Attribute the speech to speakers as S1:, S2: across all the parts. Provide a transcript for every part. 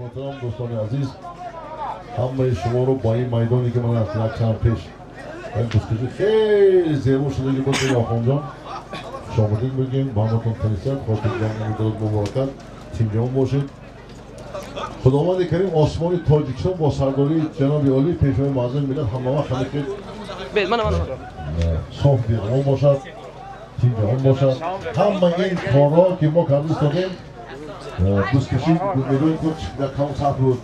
S1: Муҳтарам дӯстони азиз, ҳамаи шуморо бо ин майдоне, ки ман аз як чанд пеш як гуфтугӯ хеле зебо шудаги буд, Яхонҷон, хушомадид мегӯем. Ба ҳаматон тансиҳат, хотирҷам, умедорад, муборакат, тинҷон бошед. Худованди карим осмони Тоҷикистон бо сардории ҷаноби олӣ, пешвои муаззами миллат, ҳамавақт ҳамаки соф беғамон бошад, тинҷон бошад. Ҳама ин корҳо, ки мо карда истодем, бузкашӣ медонед, ки дар кадом сатҳ буд,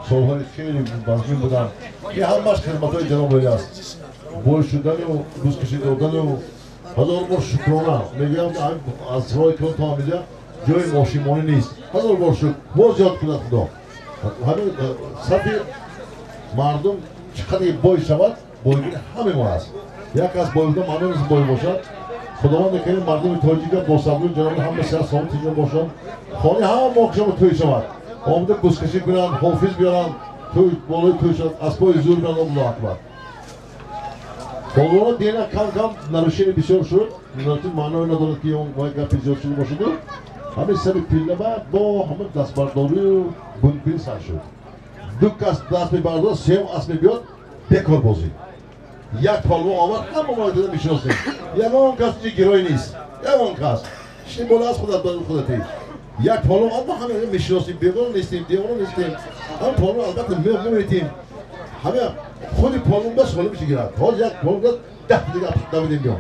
S1: солҳои хеле вазнин буданд. Ин ҳамаш хидматҳои ҷаноби олӣ аст. Бой шудану бузкашӣ додану ҳазор бор шукрона мегӯям. Аз роҳи кон то ҳамиҷа ҷои мошинмонӣ нест. Ҳазор бор шукр, боз зиёд кунад Худо. Ҳамин сафи мардум чӣ қадар бой шавад, бойгири ҳамаи мо аст. Як кас бой буда, маъно нест бой бошад. Худованди карим мардуми тоҷика бо сабри ҷаноби ҳама сиҳат, саломат, тинҷон бошанд. Хони ҳама моқшама тӯй шавад, омада бузкашӣ кунанд, ҳофиз биёранд, тӯй болои тӯй шавад, аспои зур биёранд. Аллоҳу акбар! Болоро дена кам кам нарушение бисёр шуд. Маъное надорад, ки он вай гапи зиёд шуда бошаду ҳамин сари пиллаба бо ҳама дастбардорию бункунӣ сар шуд. Ду кас даст мебардорад, сеюм асп мебиёд, бекор бозӣ. Як палвон омад, ҳама мо дида мешиносем, ягон кас ҷи герой нест, ягон кас шини бола аз худат худати. Як палвон омад, мо ҳама мешиносем, бегона нестем, девона нестем. Ҳам палвон албатта меметем, ҳама худи палвон ба солим гирад. Ҳозир як палвон, 10 дига давидем биён.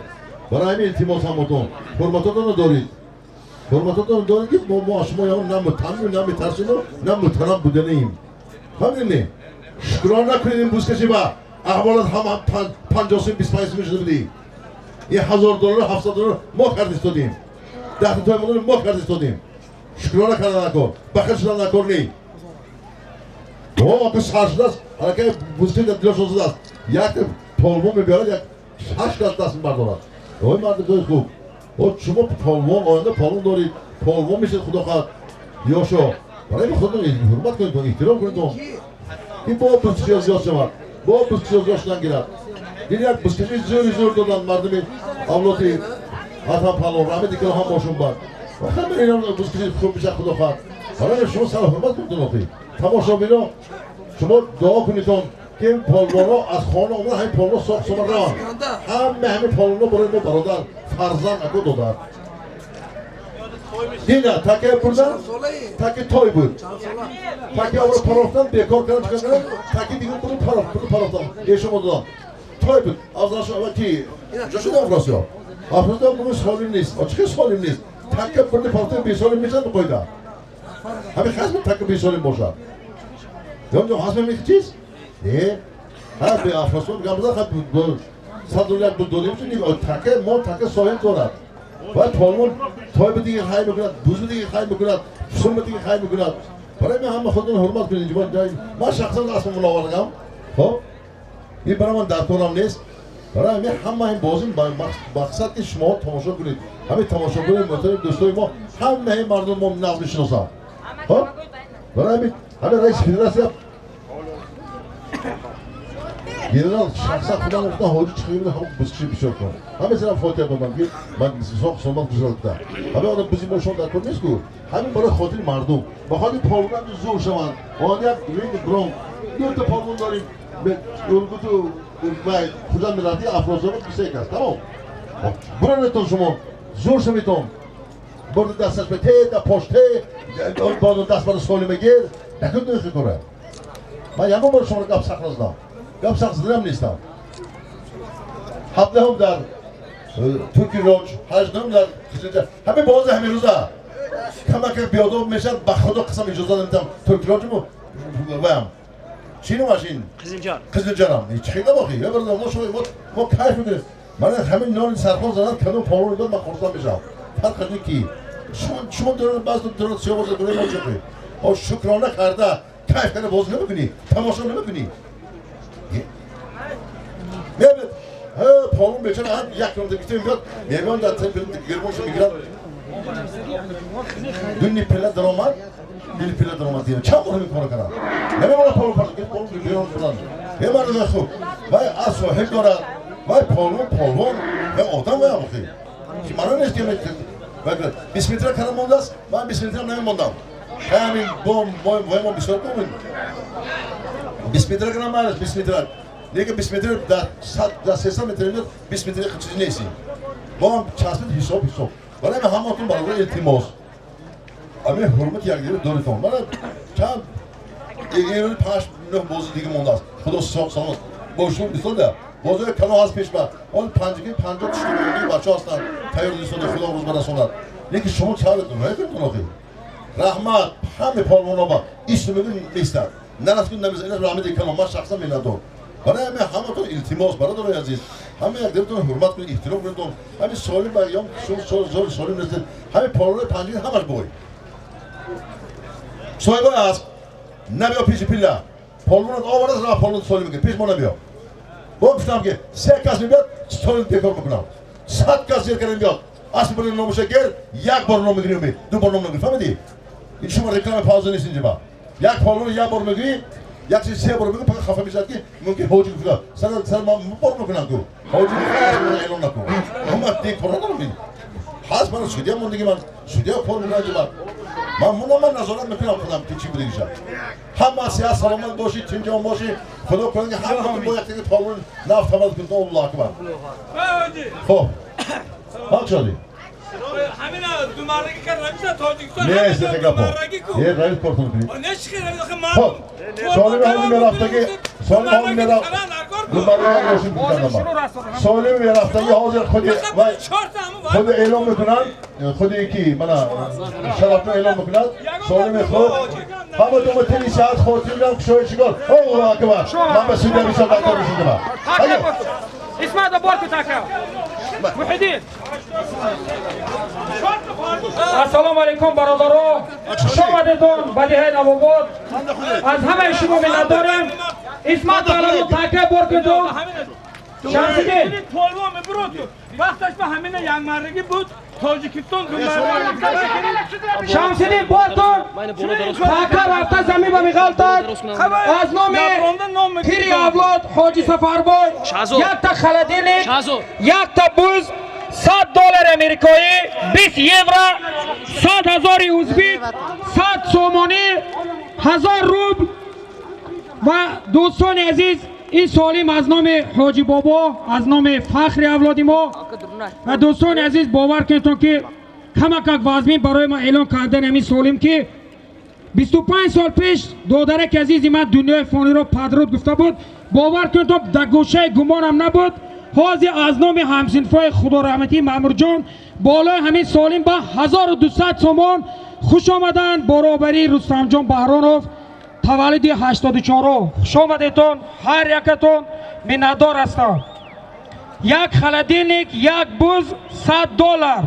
S1: Барои ҳамин илтимос, ҳамотон ҳурматотонро доред, ҳурматотонро доред, ки мо аз шумо ягон на мутамму, на метарсиму, на муҳтарам буданаем. Фаҳмидем? Шукрон накунед ин бузкашӣ ба аҳволат ҳама 50 сум, 25 сум шуда будӣ. Ин 1000 доллар, 700 доллар мо карда истодем, 10 той модор мо карда истодем. Шукрона карда накор, бахил шуда накор не. О, сар шудааст, аллакай бузкашӣ дар дилошон шудааст. Як полвон мебиёрад, як ҳашт кас даст мебардорад. Ой, марди хуб, о, шумо полвон, оянда полвон доред, полвон мешед, худо хоҳад, ёшо. Барои худатон ҳурмат кунед, эҳтиром кунед, ки бо бузкашиҳо зиёд шавад, бо бузкашиҳо зиёд шудан гирад. Дид, як бузкаши зӯри зӯр доданд мардуми авлоди Атам палвон, раҳмати кало ҳам бошун. Бад ҳама инам бузкаши хуб мешавад, худо хоҳад. Барои шумо сар ҳурмат кунед. Охи, тамошобино, шумо дуо кунедон, ки полвонҳо аз хона омада, ҳамин полвон соқ сома раванд. Ҳама ҳамин полвонҳо барои мо бародар, фарзанд, аку, додар. Дина таке бурдан, таки той буд, таки авро парохтан, бекор кардан, чикар кардан, таки дигар буду парох, буду парохтан, эшомо додан, той буд. Авзалашо ки ҷо шуда Афросиёб? Афросиёб бугун солим нест. Чӣ солим нест? Така бурди парохтан, бесолим мешавад. Қоида ҳамин хасм така бесолим бошад. Ём ҳасм ҳамин чиз не, ҳа, бе Афросиёб гап зад, 100 доллар буд додем. Така мо така соҳиб дорад ва полвон той ба дига хай мекунад, буз ба дига хай мекунад, сум ба дига хай мекунад. Барои ман ҳама худатон ҳурмат кунед. Ман шахсан асм муловардагам, хоб, ин барои ман даркорам нест. Барои ҳамин ҳама ин бозӣ мақсад, ки шумо тамошо кунед. Ҳамин тамошобинои муҳтарам, дӯстои мо, ҳама ин мардум мо нағз мешиносам. Хоб, барои ҳамин раиси федератсия генерал шахсан худам гуфтам: «Ҳоҷи, чӣ кунем, ҳам бузкиши бисёр кун». Ҳамин сарам фотиҳа додам, ки ман соқ солмат гузарондам. Ҳамин одам бузи мошон дар кор нест ку. Ҳамин барои хотири мардум, ба хотири полвон зур шаванд. Он як ринг брон дута полвон дорем, Ургуту Хуҷанд миллати, Афросиёб, се кас, тамом. Буранетон, шумо зур шавитон. Бурди дасташ ба те да пош те бодо даст бара солима гир накун духи кора. Ман ягон бор шуморо гап сахт назадам, гап сахт заданам нестам. 17-ум дар турки роҷ, 18-ум дар ҳамин бози ҳамин рӯза камака биёдоб мешавад. Ба худо қасам, иҷоза намедиҳам турки роҷму ваям чӣ номаш ин?
S2: Қизилҷон.
S1: Қизилҷонам чӣ хел набохи? Я бародар, мо шумо мо кайф мекунем. Ман ҳамин нони сархон занад, кадом полвон дод, ман хурсанд мешавам. Фарқ аз ки шумо дорад, баъз дорад сиёҳ бошад, дорад мо чӣ. О, шукрона карда, кайф карда бозӣ намекунӣ, тамошо намекунӣ. Мебинед, полвон бечора як километр гифта мебиёд, мебиён дар гирбоншо мегирад. Дуни пила даромад, дуни пила даромад. Чанд бор ҳамин корро кардам. Намемонад полвон пар, полвон берон шудан. Е, мардуми хуб, вай аз соҳиб дорад, вай полвон, полвон, вай одам, вай охи. Ки маро нест, ки 20 метра кардам мондааст, ман 20 метрам намемондам. Ҳамин бом мо бисёр бомин. 20 метр кунам майлаш, 20 метр. Лекин 20 метр дар 300 метр меёд, 20 метр чизи нест. Бом часпид ҳисоб ҳисоб. Барои ҳамаатон бародар илтимос. Ҳамин ҳурмати якдигарро доритон. Мана чанд эрон 5-9 бози дига мондааст. Худо соғ саломат. Бошун бистода. Бозиҳои калон ҳаст пеш ба. Он панҷаги 50 тишти бачаҳо ҳастанд. Тайёр дистода, Худо рӯз барасонад. Лекин шумо чаро намекунед охир? Раҳмат ҳама полвоно ба исм мегӯ нестад. Нарафт намеза ин раҳмати калон ман шахсан миннатдор. Барои ҳама ҳаматон илтимос бародарони азиз. Ҳама якдигаратон ҳурмат кунед, эҳтиром кунед. Ҳамин солим ба ё шумо солим нестед. Ҳамин полвонои панҷаги ҳамаш бой. Соҳибои асп набиё пеши пилла. Полвонат овард, рафт полвон солим мекунад. Пеш мо набиё. Бо гуфтам ки се кас мебиёд, солим бекор мекунам. 100 кас зер карда мебиёд. Асп барои номуша гер, як бор ном мегирӣ, ду бор ном намегирӣ. Фаҳмидӣ? Ин шумо реклама пауза нест инҷа ба. Як полвон як бор мегӯӣ, як чиз се бор мегӯӣ, фақат хафа мешавад ки мумкин ҳоҷи гуфта. Сар сар ман бор мекунам ку. Ҳоҷи гуфта эълон накун. Ман дин кор надорам ин. Ҳаст ман судья мондагӣ, ман судья кор мекунам ҷа. Ман мунам, ман назорат мекунам худам ки чӣ будагиша. Ҳама сиҳат саломат бошӣ, тинҷон бошӣ. Худо кунад ки ҳаматон бо якдига полвон нафт таваллуд кунед. Аллоҳу акбар. Хоб. Ҳақ шудӣ.
S2: Ҳамин думарраги кард рамиса Тоҷикистон.
S1: Нест это гапо. Е раис кортон кунед. Хоб. Солими ҳоли мерафтаги, солими ҳоли мерафт. Думарраги бошим кардам. Солими мерафтаги ҳозир худи вай худи эълон мекунанд, худи ки мана шарафно эълон мекунад. Солими худ ҳаматон ба тини саат хотирам кушои чигор. Аллоҳу акбар. Ман ба судья бисёр дактор бишудам.
S3: اسمع دبارك تاكا محدين. السلام علیکم برادرها، خوش آمدیتون به دهه نواباد. از همه شما منت داریم. اسمت پهلوان تاکه برکتون شمسیدین
S2: полвон мебурод. Вақташ ба ҳамина якмаррагӣ буд. Тоҷикистон
S3: шамсидин бортон така рафта замин ба миғалтад. Аз номи пири авлод ҳоҷи Сафарбой якта холодильник, якта буз, 100 доллари америкоӣ, 20 евро, 100 ҳазори узбек, 100 сомонӣ, 1000 рубл. Ва дӯстони азиз, ин солим аз номи ҳоҷи бобо, аз номи фахри авлоди мо. Ва дӯстони азиз, бовар кунедтон ки камакак вазмин барои ман эълон кардани ҳамин солим, ки 25 сол пеш додараки азизи ман дунёи фониро падруд гуфта буд. Бовар кунедтон, дар гӯшаи гумонам набуд. Ҳозир аз номи ҳамсинфои худораҳматӣ Маъмурҷон болои ҳамин солим ба 1200 сомон. Хуш омаданд баробарии Рустамҷон Баҳронов, таваллуди 84. Хуш омадетон ҳар якатон, миннатдор ҳастам. Як холодильник, як буз, 100 доллар,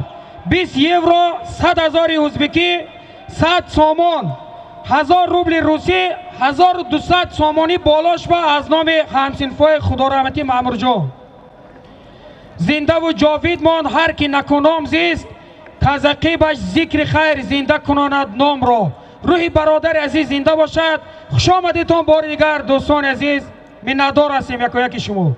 S3: 20 евро, 100 ҳазори узбекӣ, 100 сомон, 1000 рубли русӣ, 1200 сомонӣ болош ба аз номи ҳамсинфои худораҳматӣ Маъмурҷон. Зиндаву ҷовид монд ҳар ки накуном зист, казақибаш зикри хайр зинда кунонад номро. Рӯҳи бародари азиз зинда бошад. Хуш омадитон бори дигар, дӯстони азиз, миннатдор ҳастем якояки шумо.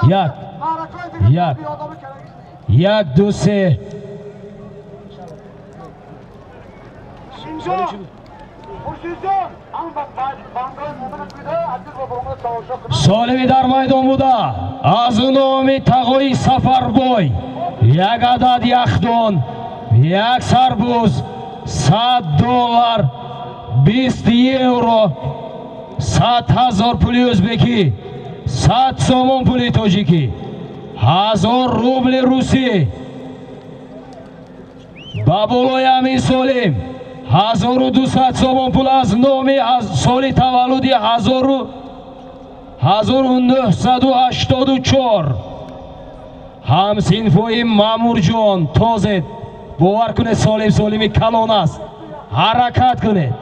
S4: Як, як, як, ду, се. Солими дар майдон буда аз номи тағои Сафарбой як адад яхдон, як сарбуз, 100 доллар, 20 евро, 100 ҳазор пули ӯзбекӣ, 100 сомон пули тоҷикӣ, 1000 рубли русӣ. Ба болои ҳамин солим 1200 сомон пул аз номи соли таваллуди 1984 ҳамсинфои Маъмурҷон тозед. Бовар кунед, солим солими калон аст. Ҳаракат кунед.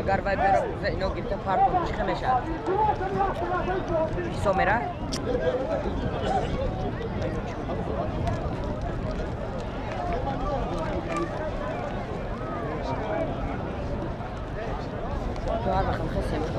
S5: Агар вай бера ино гирифта партон чӣ мешавад? Ҳисоб мера? То ҳар вақт хел семушка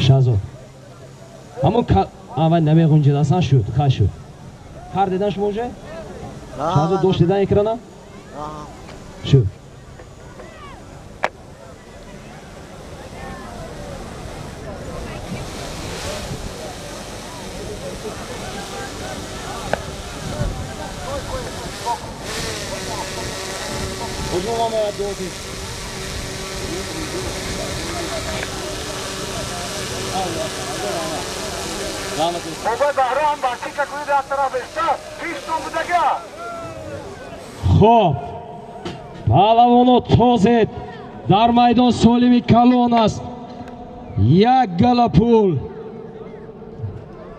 S4: Шазод. Ҳамон аввал намеғунҷид, асан шуд, ха шуд. Ҳар дидан шумо уже? Шазод дошт дидан экрана? Шуд. Хоб, паҳлавоно тозед. Дар майдон солими калон аст. Як гала пул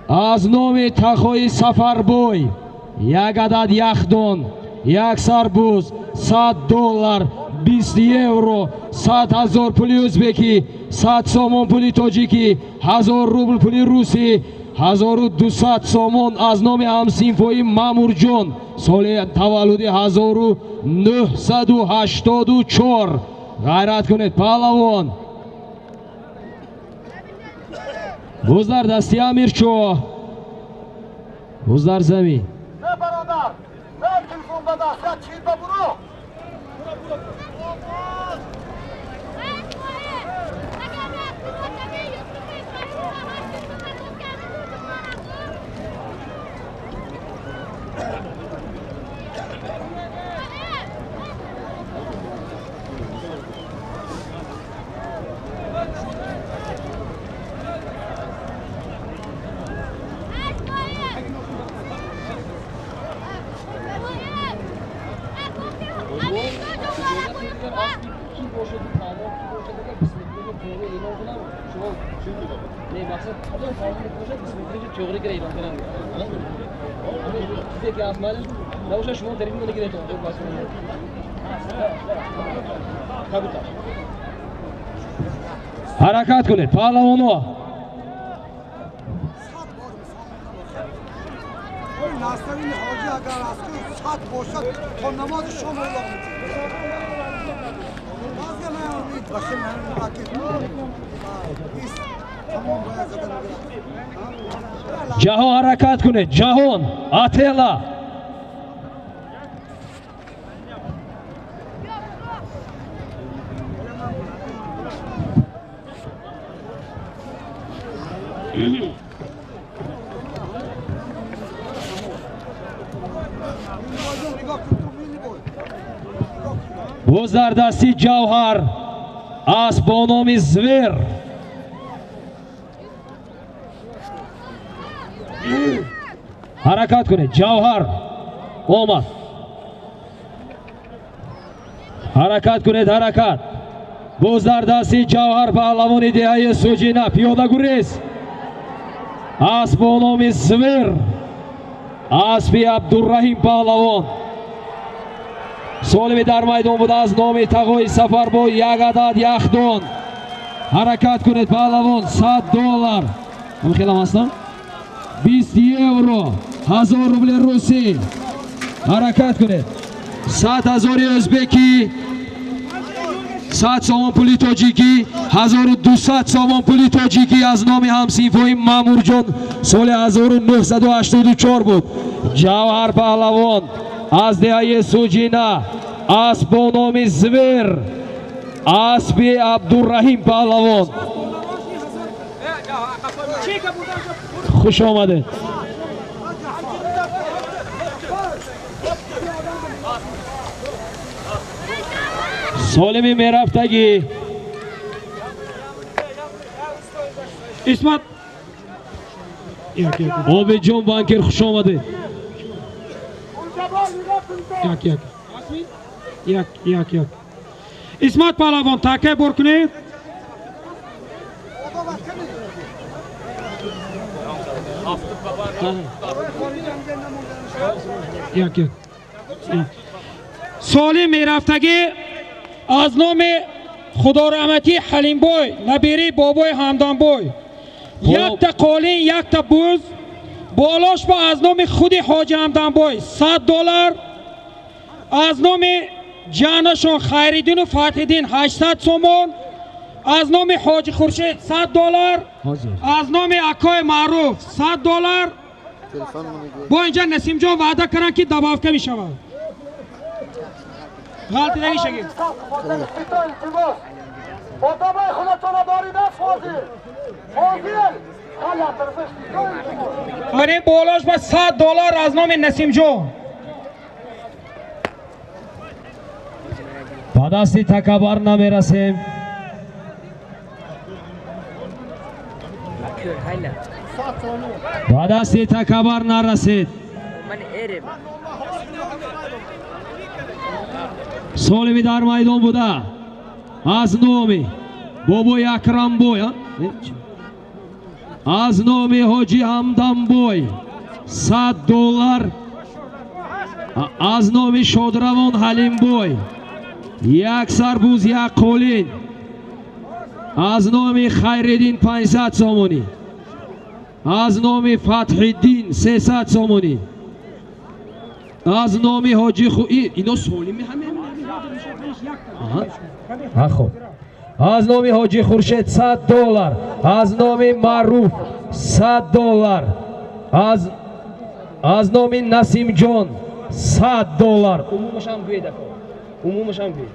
S4: аз номи Тахои Сафарбой, як адад яхдон, як сарбуз, $100, 20 евро, 100 000 пули ӯзбекӣ, 100 сомон пули тоҷикӣ, 1000 рубл пули русӣ, 1200 сомон аз номи ҳамсинфои Маъмурҷон, соли таваллуди 1984. Ғайрат кунед, паҳлавон. Боз дар дасти Амирчо, боз дар замин. Ҳаракат кунед, паҳлавоно. Ҷаҳон ҳаракат кунед, ҷаҳон, Атела. Боз дар дасти Ҷавҳар асп бо номи Звер. Ҳаракат кунед, Ҷавҳар омад. Ҳаракат кунед, ҳаракат. Боз дар дасти Ҷавҳар паҳлавони деҳаи Суҷина, пиёдагурез. Асп бо номи Звер, аспи Абдурраҳим паҳлавон. Солими дар майдон буда аз номи тағои Сафарбой як адад яхдон. Ҳаракат кунед паҳлавон, $100. Ҳамин хелам ҳастам? 20 евро, 1000 рубли русӣ. Ҳаракат кунед. 100 ҳазори ӯзбекӣ, 100 сомон пули тоҷикӣ, 1200 сомон пули тоҷикӣ аз номи ҳамсинфои Мамурҷон соли 1984 буд. Ҷавҳар паҳлавон аз деҳаи Суҷина, асп бо номи Звер, аспи Абдурраҳим паҳлавон. Хуш омадед. Солими мерафтагӣ.
S3: Исмат
S4: Обидҷон банкир, хуш омадед.
S3: Як як як як як. Исмат паҳлавон такай бор кунед. Як як. Солим мерафтагӣ аз номи худораҳматӣ Ҳалимбой, набираи бобои Ҳамдамбой, якта қолин, якта буз, болош ба аз номи худи ҳоҷи Ҳамдамбой $100, аз номи ҷанашон Хайриддину Фатҳиддин 800 сомон, аз номи ҳоҷи Хуршед $100, аз номи акои Маъруф $100. Бо инҷа Насимҷон ваъда карданд, ки добавка мешавад. Ғалтидагӣ шагирд. Оре болош ба $100 аз номи Насимҷон.
S4: Ба дасти такабар намерасем. Ба дасти такабар нарасед. Солими дар майдон буда аз номи бобои Акрамбой, аз номи ҳоҷи Ҳамдамбой $100, аз номи шодравон Ҳалимбой як сарбуз, як қолин, аз номи Хайриддин 500 сомонӣ, аз номи Фатҳиддин 300 сомонӣ, аз номи ҳоҷи ино солими ҳаме. Хуб, аз номи ҳоҷи Хуршед $100, аз номи Маъруф $100, аз номи Насимҷон $100. Умумашам гӯед, ако, умумашам гӯед.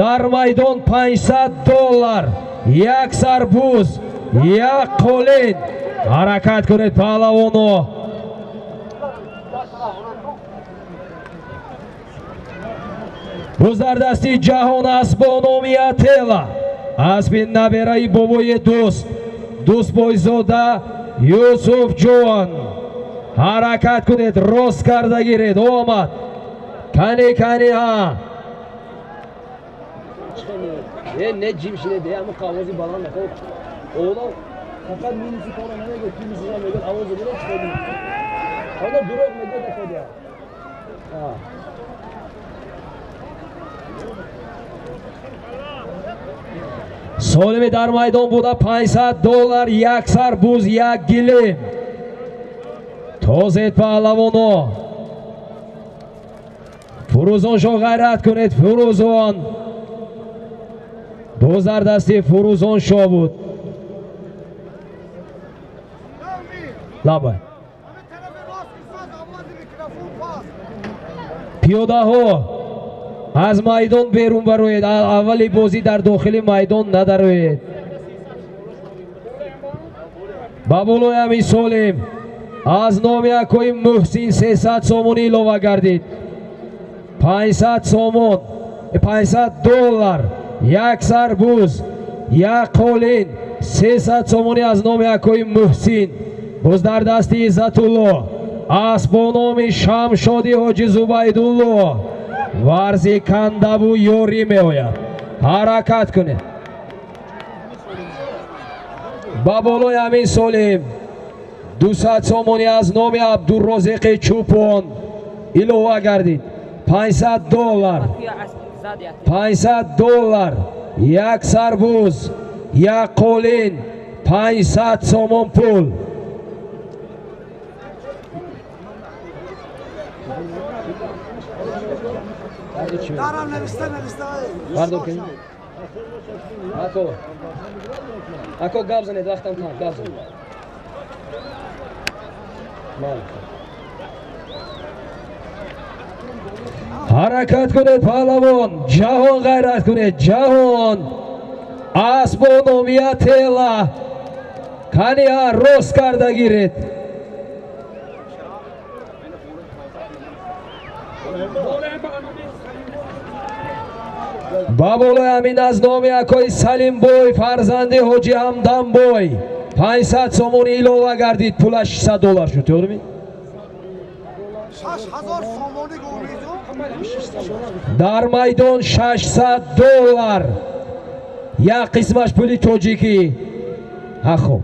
S4: Дар майдон $500, як сарбуз, як қолин. Ҳаракат кунед паҳлавоно. Буз дар дасти ҷаҳон аст бо номи Атела, аспи набераи бобои дӯст, Дӯстбойзода Юсуфҷон. Ҳаракат кунед, рост карда гиред. Омад. Кани кани ҳа. Не ҷим шинед, ҳама қавози баланд накун. Одам фақат минуси кора намегӯяд, плюси ҳам мегӯяд, овозо бинед чӣ мегӯяд. Одам дурӯғ мегӯяд, акодия. Солими дар майдон буда $500, як сарбуз, як гилем. Тозед паҳлавоно. Фурӯзоншо ғайрат кунед, Фурӯзон. Боз дар дасти Фурӯзоншо буд. Лабай. Пиёдаҳо аз майдон берун бароед, аввали бозӣ дар дохили майдон надароед. Ба болои ҳамин солим аз номи акои Муҳсин 300 сомонӣ илова гардид. 500 сомон, $500, як сарбуз, як қолин, 300 сомонӣ аз номи акои Муҳсин. Боз дар дасти Иззатулло асп бо номи Шамшоди ҳоҷи Зубайдулло, варзи кандаву ёрӣ меояд. Ҳаракат кунед. Ба болои ҳамин солим 200 сомонӣ аз номи Абдурозиқи Чӯпон илова гардид. 500 доллар, 500 доллар, як сарбуз, як қолин, 500 сомон пул. Ако гап занед, вақтам кам, гап занед. Ҳаракат кунед паҳлавон, ҷаҳон ғайрат кунед, ҷаҳон. Асбо номия тела каниҳа рост карда гиред. Ба болои ҳамин аз номи акои Салимбой фарзанди ҳоҷи Ҳамдамбой 500 сомонӣ илова гардид, пулаш 600 доллар шуд. Ёдми? Дар майдон 600 доллар, як қисмаш пули тоҷикӣ. Ха хуб,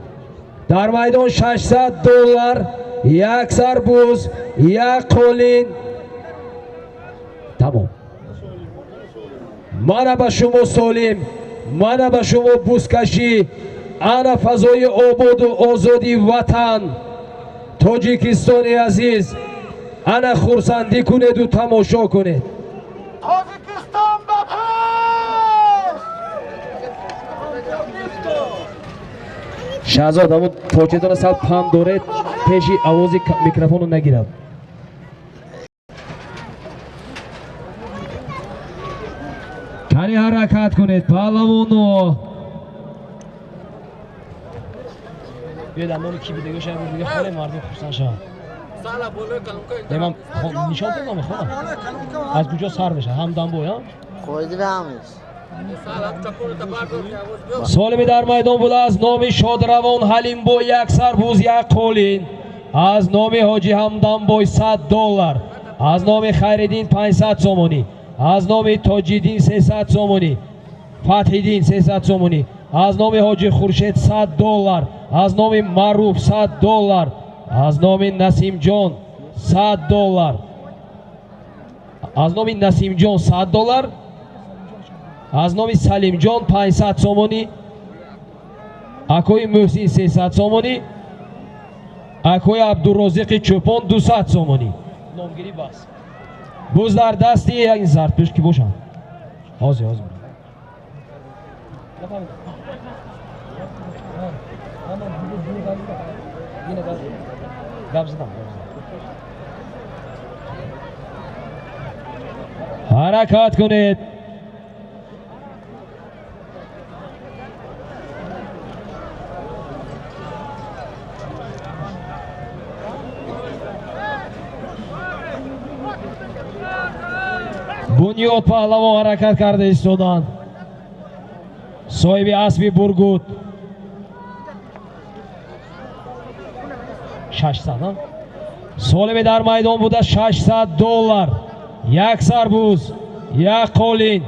S4: дар майдон 600 доллар, як сарбуз, як қолин. Тамом. Мана ба шумо солим, мана ба шумо бузкашӣ, ана фазои ободу озоди ватан Тоҷикистони азиз. Ана хурсандӣ кунеду тамошо кунед.
S6: Тоҷикистон ба пеш!
S4: Шаҳзод, ҳамун почетона сал пам доред, пеши овози микрофонро нагирад. Кани ҳаракат кунед паҳлавоно. Биёед амони ки бидего шаҳр дига хоне мардум хурсанд шаванд. Ман нишон додам мехонам. Аз куҷо сар мешавад? Ҳамдамбой, ҳа? Солими дар майдон буда аз номи шодравон Ҳалимбой як сарбуз, як қолин, аз номи ҳоҷи Ҳамдамбой 100 доллар, аз номи Хайриддин 500 сомонӣ, аз номи Тоҷиддин 300 сомонӣ, Фатҳиддин 300 сомонӣ, аз номи ҳоҷи Хуршед 100 доллар, аз номи Маъруф 100 доллар, аз номи Насимҷон 100 доллар, аз номи Насимҷон 100 доллар, аз номи Салимҷон 500 сомонӣ, акои Муҳсин 300 сомонӣ, акои Абдурозиқи Чӯпон 200 сомонӣ. Номгирӣ бас. Буз дар дасти ин зардпӯш ки бошанд. Ҳозир, ҳозир. Гап задам. Ҳаракат кунед. Бунёд паҳлавон ҳаракат карда истоданд. Соҳиби асби бургут 600. Солими дар майдон буда 600 доллар, як сарбуз, як қолин.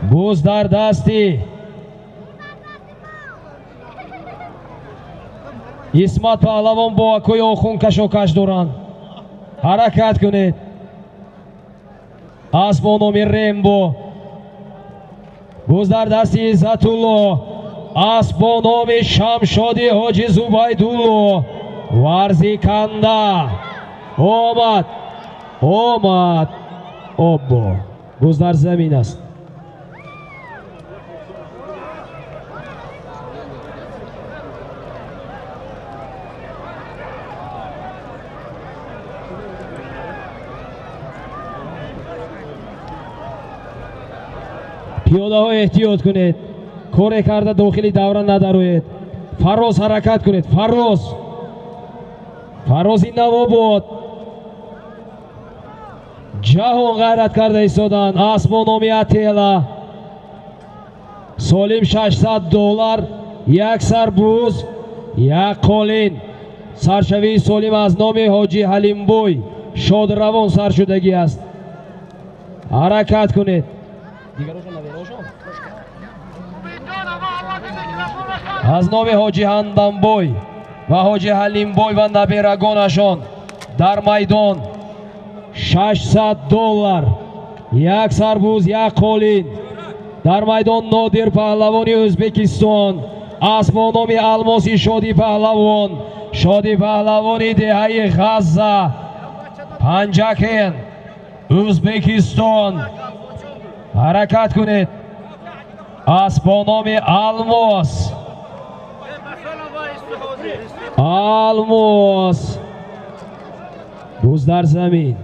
S4: Буз дар дасти Исмат паҳлавон бо акои охун кашокаш доранд. Ҳаракат кунед. Асб бо номи Рембо. Буз дар дасти Иззатулло. Асб бо номи Шамшоди ҳоҷи Зубайдулло. Варзиканда. Омад, омад. Оббо. Буз дар замин аст. Пиёдаҳо эҳтиёт кунед, коре карда дохили давра надароед. Фароз ҳаракат кунед. Фароз, Фарози Навобод. Ҷаҳон ғайрат карда истоданд. Асб бо номи Атела. Солим 600 доллар, як сарбуз, як қолин. Саршавии солим аз номи ҳоҷи Ҳалимбой шодравон саршудагӣ аст. Ҳаракат кунед. Аз номи ҳоҷи Ҳандамбой ва ҳоҷи Ҳалимбой ва наберагонашон дар майдон $600, як сарбуз, як қолин. Дар майдон Нодир паҳлавони Ӯзбекистон, асп бо номи Алмоси Шоди паҳлавон, Шоди паҳлавони деҳаи Ғазза, Панҷакен, Ӯзбекистон. Ҳаракат кунед. Асп бо номи Алмос. Алмос. Буз дар замин.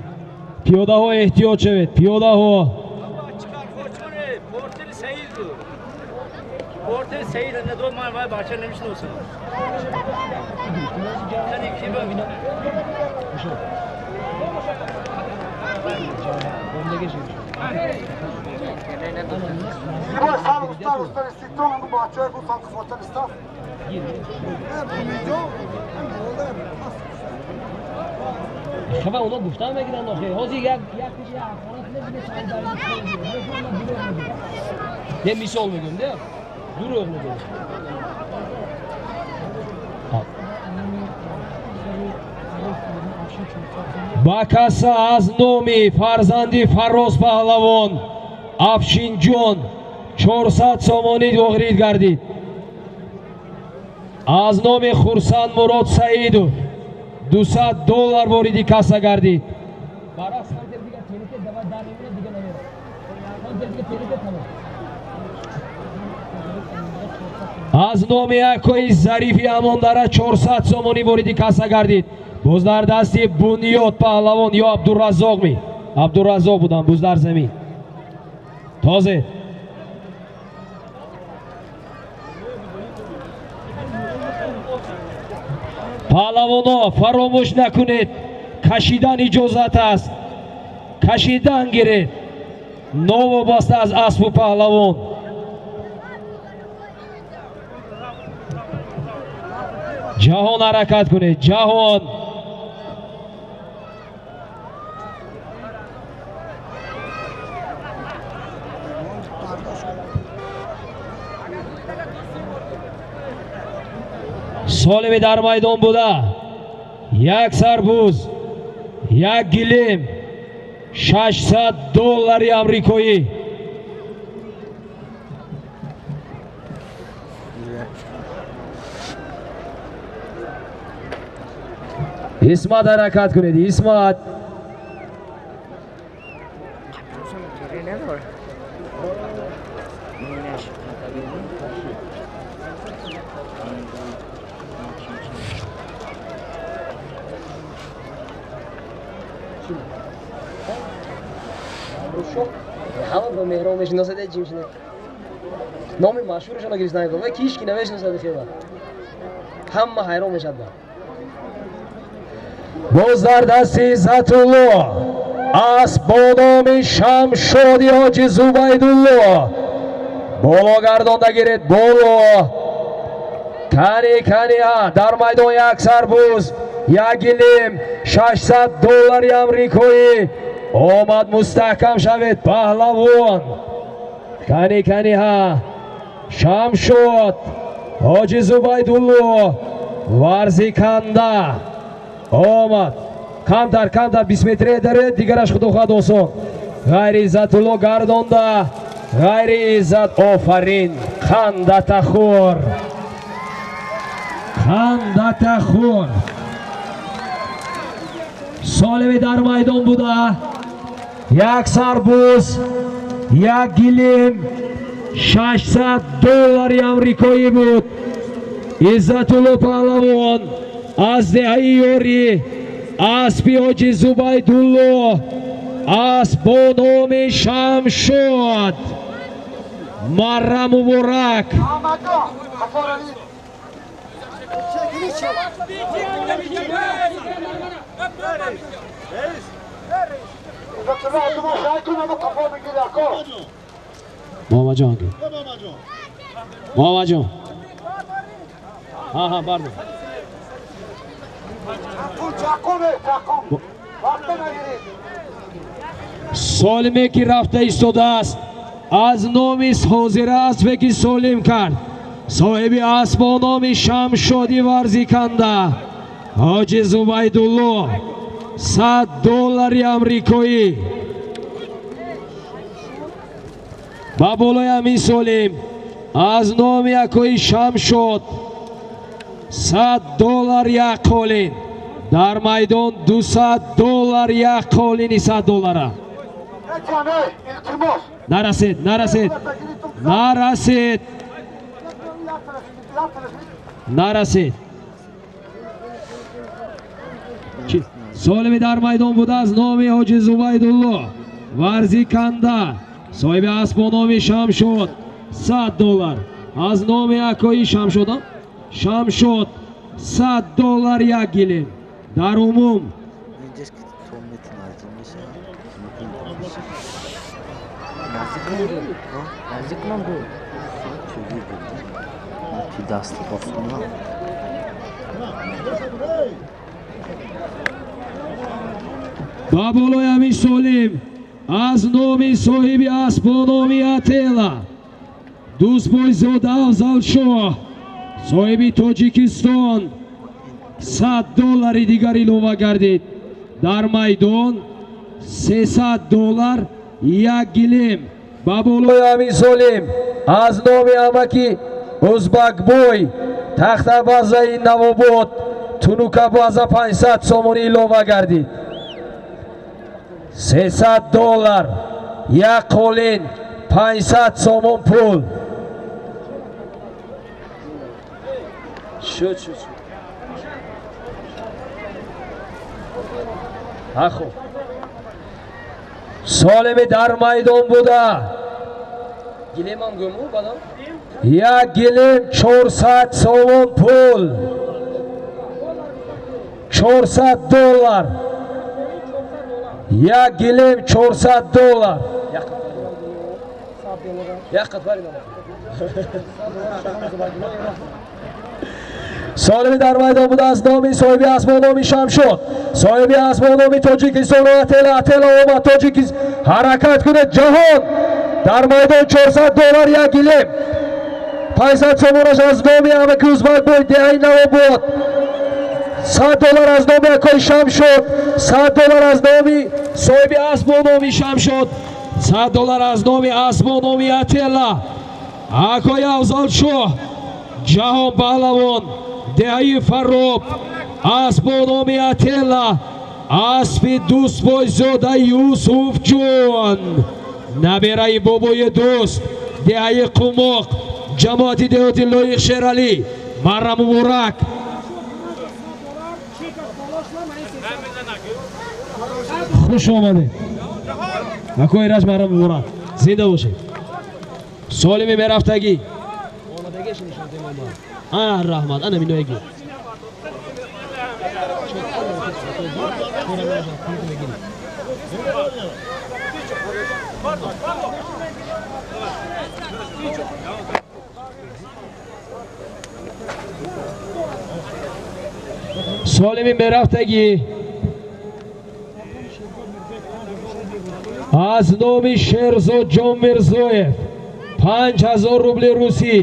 S4: Пиёдаҳо эҳтиёт шавед, пиёдаҳо. Хабар онҳо гуфтан мегиранд охир. Ҳозир як як не мисол мегӯям, де? Дурӯғ мегӯям. Ба каса аз номи фарзанди Фарроз паҳлавон Афшинҷон 400 сомонӣ ворид гардид. Аз номи Хурсанд Мурод Саидов $200 вориди касса гардид. Аз номи акои Зарифи Амондара 400 сомонӣ вориди касса гардид. Боз дар дасти Бунёд паҳлавон ё Абдураззоқ ми? Абдураззоқ будам, боз дар замин. Тозе. Паҳлавоно фаромӯш накунед, кашидан иҷозат аст. Кашидан гиред. Новобаста аз аспу паҳлавон. Ҷаҳон ҳаракат кунед, ҷаҳон. Солими дар майдон буда, як сарбуз, як гилем, $600 амрикоӣ. Исмат ҳаракат кунед, Исмат.
S7: Ҳама ба Меҳрон мешиносад, ҷимшина. Номи машҳурашонро гирифта ва ҳеҷ ки намешиносад хела. Ҳама ҳайрон мешад.
S4: Боз дар дасти Иззатулло асп бо номи Шамшоди ҳоҷи Зубайдулло. Боло гардонда гиред, боло. Кани, кани, дар майдон як сарбуз, як гилем, $600 амрикоӣ. Омад, мустаҳкам шавед, паҳлавон. Кани, кани, ҳа. Шамшод ҳоҷи Зубайдулло варзиканда. Омад. Камтар, камтар, 20 метре даред, дигараш худо хоҳад осон. Ғайри Иззатулло гардонда, ғайри Иззат, офарин. Қандатахӯр. Қандатахӯр. Солими дар майдон буда, як сарбуз, як гилем, $600 амрикоӣ буд. Иззатулло паҳлавон аз деҳаи Ёрӣ, аспи ҳоҷи Зубайдулло, асп бо номи Шамшод. Марра муборак. Муҳаммадҷон, Муҳаммадҷон. Ҳа, бардор. Солиме ки рафта истодааст аз номи ҳозира аспе ки солим кард. Соҳиби асп бо номи Шамшоди варзиканда Ҳоҷи Зубайдулло 100 доллари амрикоӣ. Ба болои ҳамин солим аз номи акои Шамшод 100 доллар як қолин. Дар майдон 200 доллар як қолини 100 доллара. Нарасед, нарасед, нарасед, нарасед. Солими дар майдон буда аз номи Ҳоҷи Зубайдулло варзиканда соҳиби асп бо номи Шамшод 100 доллар. Аз номи акои Шамшод Шамшод 100 доллар як гилем. Дар умум ба болои ҳамин солим аз номи соҳиби асп бо номи Атела Дӯстбойзода Афзалшоҳ соҳиби Тоҷикистон 100 доллари дигар илова гардид. Дар майдон 300 доллар як гилем. Ба болои ҳамин солим аз номи амаки Ӯзбакбой тахтабазаи Навобод тунукабаза 500 сомонӣ илова гардид. 300 доллар як қолин 500 сомон пул. Шуд, шуд, шуд. Ахо. Солими дар майдон буда.
S7: Гилемам гӯму бадам?
S4: Як гилем 400 сомон пул. 400 доллар. Як гилем 400 доллар.
S7: Як қатвари
S4: Солими дар майдон буда аз номи соҳиби асп бо номи Шамшод соҳиби асп бо номи Тоҷикистон Атела Атела омад. Тоҷикистон ҳаракат кунед ҷаҳон. Дар майдон 400 доллар як гилем. 500 сомонаш аз номи амаки Ӯзбакбой деҳаи Навобод. 100 доллар аз номи акои Шамшод. 100 доллар аз номи соҳиби асп бо номи Шамшод. 100 доллар аз номи асп бо номи Атела акои Афзалшоҳ ҷаҳон паҳлавон деҳаи Фарроб асп бо номи Атела аспи Дӯстбойзода Юсуфҷон набераи бобои дӯст деҳаи Қумоқ ҷамоати деҳоти Лоиқ Шералӣ. Марра муборак. Хуш омадед акои Раҷ, марра муборак, зинда бошед. Солими мерафтагӣ. Ана раҳмат, ана миноягӣ. Солими мерафтагӣ аз номи Шерзодҷон Мирзоев 5000 рубли русӣ.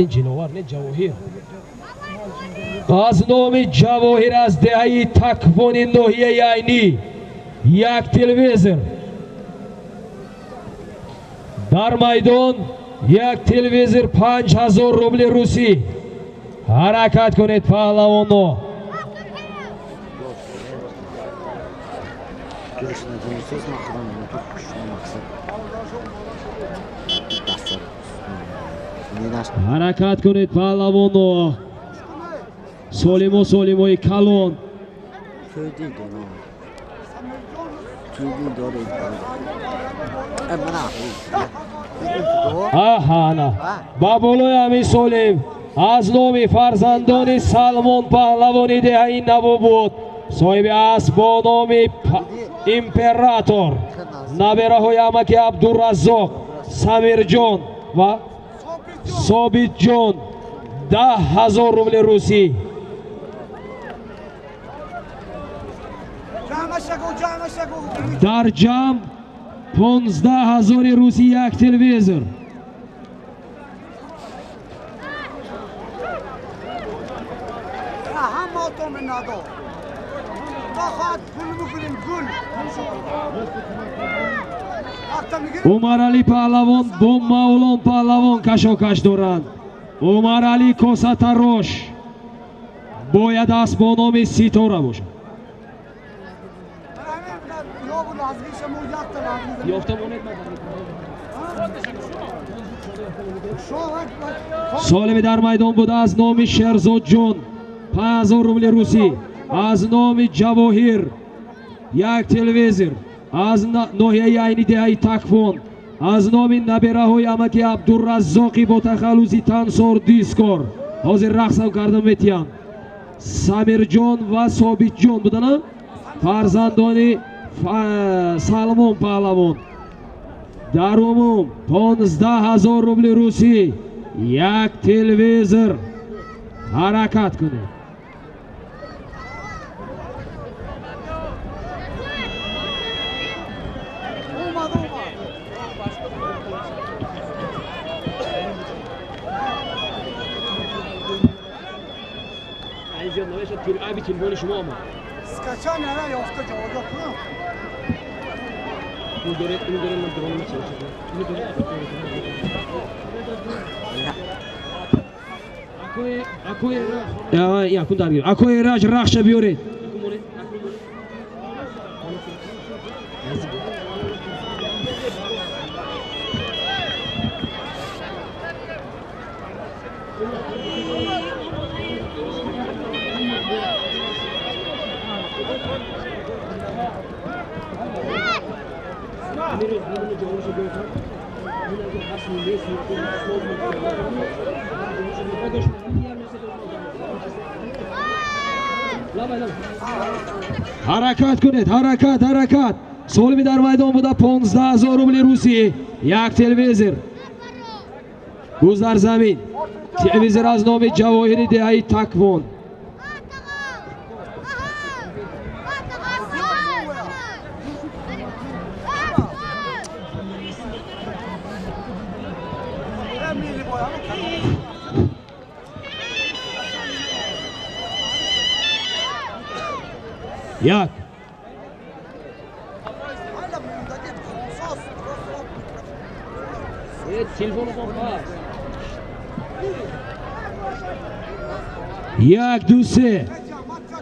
S4: Ин ҷиновар не, Ҷавоҳир. Аз номи Ҷавоҳир аз деҳаи Таквони ноҳияи Айнӣ як телевизор. Дар майдон як телевизор 5000 рубли русӣ. Ҳаракат кунед паҳлавоно. Ҳаракат кунед паҳлавоно. Солимо солимои калон. Аҳана ба болои ҳамин солим аз номи фарзандони Салмон паҳлавони деҳаи Навобод соҳиби асп бо номи Император набераҳои амаки Абдураззоқ Самирҷон ва Собитҷон 10 000 рубли русӣ. Дар ҷамъ 15 000 русӣ як телевизор. Умарали паҳлавон бо Мавлон паҳлавон кашокаш доранд. Умарали косатарош бояд аст бо номи Ситора бошад. Солими дар майдон буда аз номи Шерзодҷон 5000 рубли русӣ, аз номи Ҷавоҳир як телевизор, аз ноҳияи Айни деҳаи Такфон, аз номи набераҳои амаки Абдураззоқи бо тахаллуси Тансор Дискор ҳозир рақсам карда метиҳанд. Самирҷон ва Собитҷон будана фарзандони Салмон паҳлавон. Дар умум 15000 рубли русӣ, як телевизор. Ҳаракат кунед. Телефони шумо омад.
S6: Скачан ара ёфта ҷавобга кунам.
S4: Акои Раҷ рахша биёред. Ҳаракат кунед, ҳаракат, ҳаракат. Солими дар майдон буда 15000 рубли русӣ, як телевизор. Буз дар замин. Телевизор аз номи Ҷавоҳири деҳаи Таквон. Як. Як, ду, се.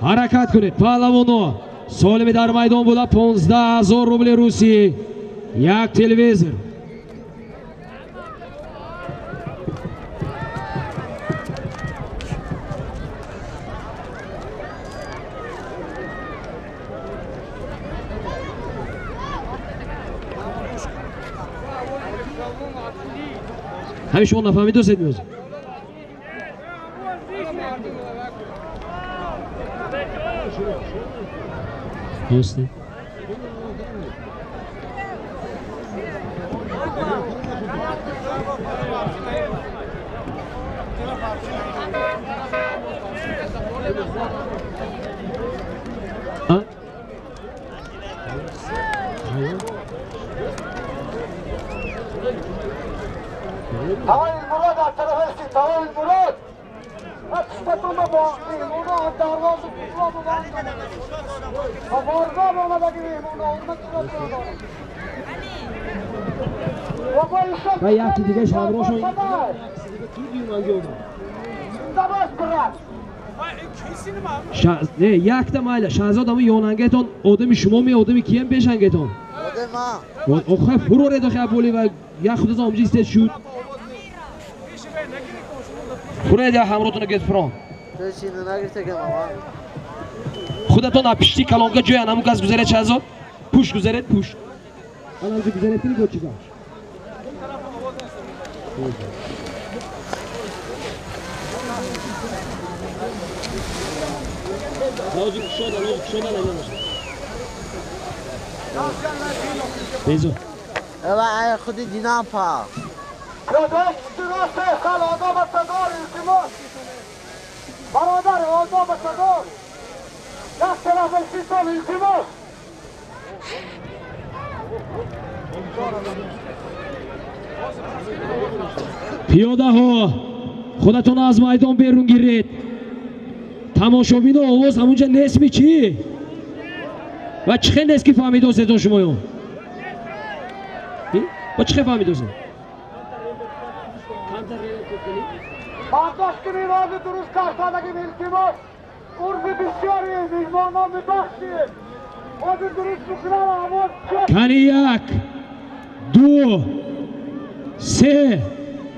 S4: Ҳаракат кунед паҳлавоно. Солими дар майдон буда 15000 рубли русӣ, як телевизор. Ҳамин шумо нафаҳмидосед меоз? Дӯсте. Ва яки дигааш ҳамроҳшон не якта майла Шаҳзод ама ёнангетон одами шумо ме одами кием пешангетон? Охе фуроред охе аболи ва як худатон омҷи истед шуд. Фуред я ҳамротона гет фурон. Худатон а пишти калонка ҷоян ҳамун кас гузаред Шаҳзод? Пуш гузаред пуш. Анамҷо гузаред кини го чига? Нозу кушода, нозу кушода набошад. Безо.
S8: Ава ай худи динам па.
S6: Бародар, одоб садор. Як тараф ситон илтимос.
S4: Пиёдаҳо Худатон аз майдон берун гиред. Тамошобино, овоз ҳамунҷа нестми чӣ? Ва чӣ хел нест, ки фаҳмидосетон шумоё? Ва чӣ хел фаҳмидосед?
S6: Бардошт кунед, ози дуруст картадагим, илтимос. Урфи бисёри меҳмонон, мебахшед. Ҳозир дуруст мекунам, овоз.
S4: Кани, як, ду, се,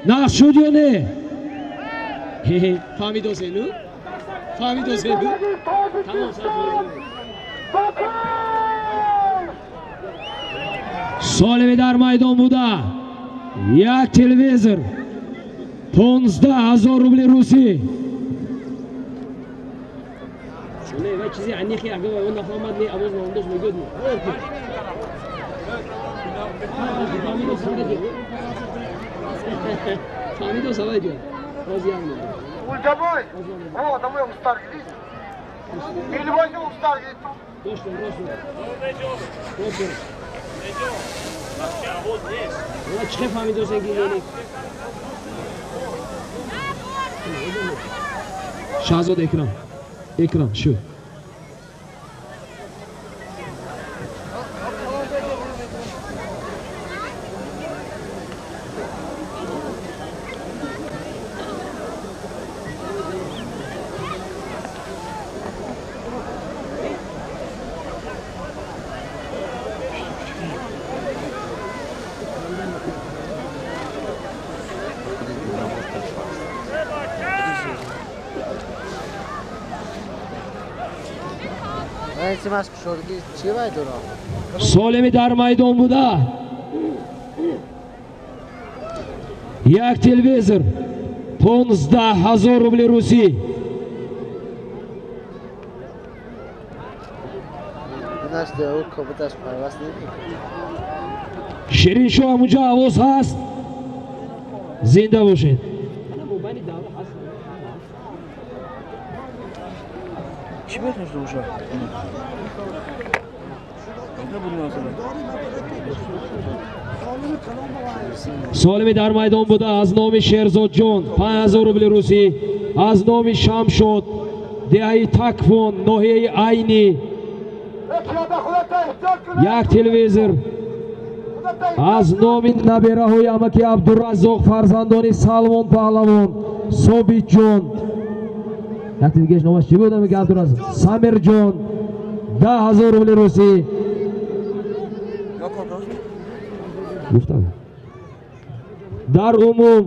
S4: нақш шуд ё не? Фаҳмидосену, фаҳмидосену. Тамом. Солими дар майдон буда, як телевизор, 15 000 рубли русӣ. Чизи анихи агар он нафаҳмад, не, овоз наондош мегӯд. Фаҳмидо, савай ҷон.
S6: Улҷабой, о, одамои устар гирид. Билбойни устар гирид.
S4: Доштум, доштум. Доштум. Чӣ хел фаҳмидосен ки ёни? Шаҳзод, экран, экран шу. Солими дар майдон буда, як телевизор, 15 000 рубли русӣ.
S8: Динаш деу кобуташ пайваст намекунад.
S4: Шириншоҳ, ҳамунҷо овоз ҳаст, зинда бошед.
S2: Чӣ метавонст боша?
S4: Солими дар майдон буда, аз номи Шерзодҷон 5000 рубли русӣ, аз номи Шамшод, деҳаи Такфон, ноҳияи Айнӣ, як телевизор, аз номи набераҳои амаки Абдураззоқ, фарзандони Салмон паҳлавон, Собитҷон, якти дигаш номаш чӣ буд, амаки Абдураззоқ, Самирҷон, 10 000 рубли русӣ гуфтам. Дар умум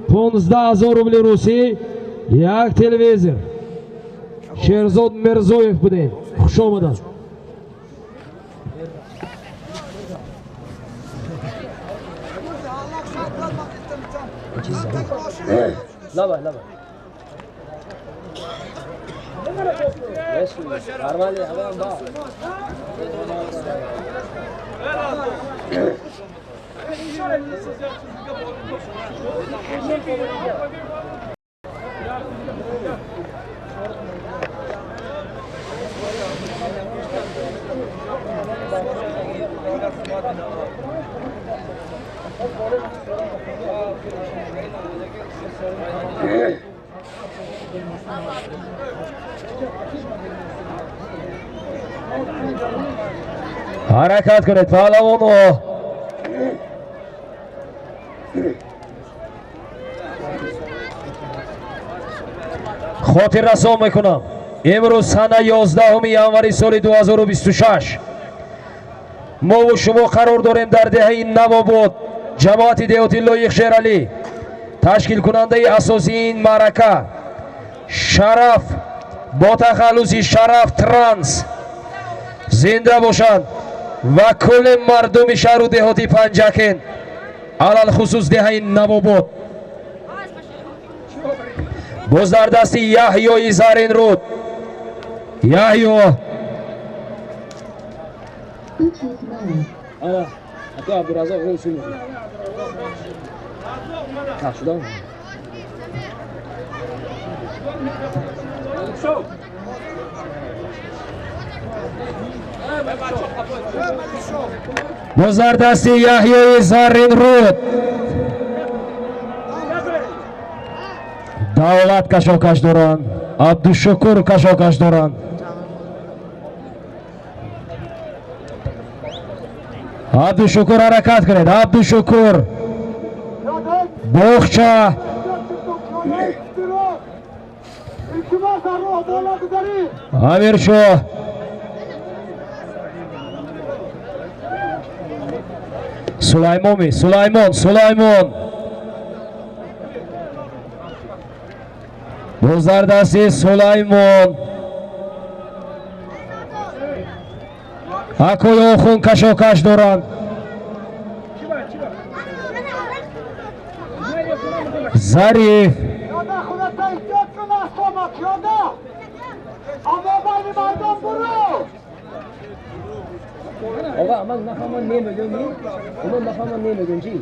S4: 15 000 рубли русӣ, як телевизор. Шерзод Мирзоев будем, хуш омаданд.
S7: Лабай, лабай. Нормально, авам ба.
S4: Ҳаракат кунед, паҳлавоно. Хотиррасон мекунам, имрӯз сана 11 январи соли 2026 мову шумо қарор дорем дар деҳаи Навобод, ҷамоати деҳоти Лоиқ Шералӣ. Ташкилкунандаи асосии ин маърака Шараф бо тахаллуси Шараф Транс, зинда бошанд, ва кулли мардуми шаҳру деҳоти Панҷакент, алалхусус деҳаи Навобод. Боз дар дасти Яҳёи Заринруд. Яҳё.
S7: Ана, ака Абдураззоқ рӯй су мекунад. Шудам.
S4: Боз дар дасти Яҳёи Заринруд. Давлат кашокаш доранд, Абдушукур кашокаш доранд. Абдушукур ҳаракат кунед, Абдушукур. Боғча. Амиршоҳ. Сулаймоми, Сулаймон, Сулаймон. Боз дар дасти Сулаймон. Акои охун кашокаш доранд. Зариф.
S7: آقا من نفهمم نمیگم نی اونا نفهمم نمیگم چی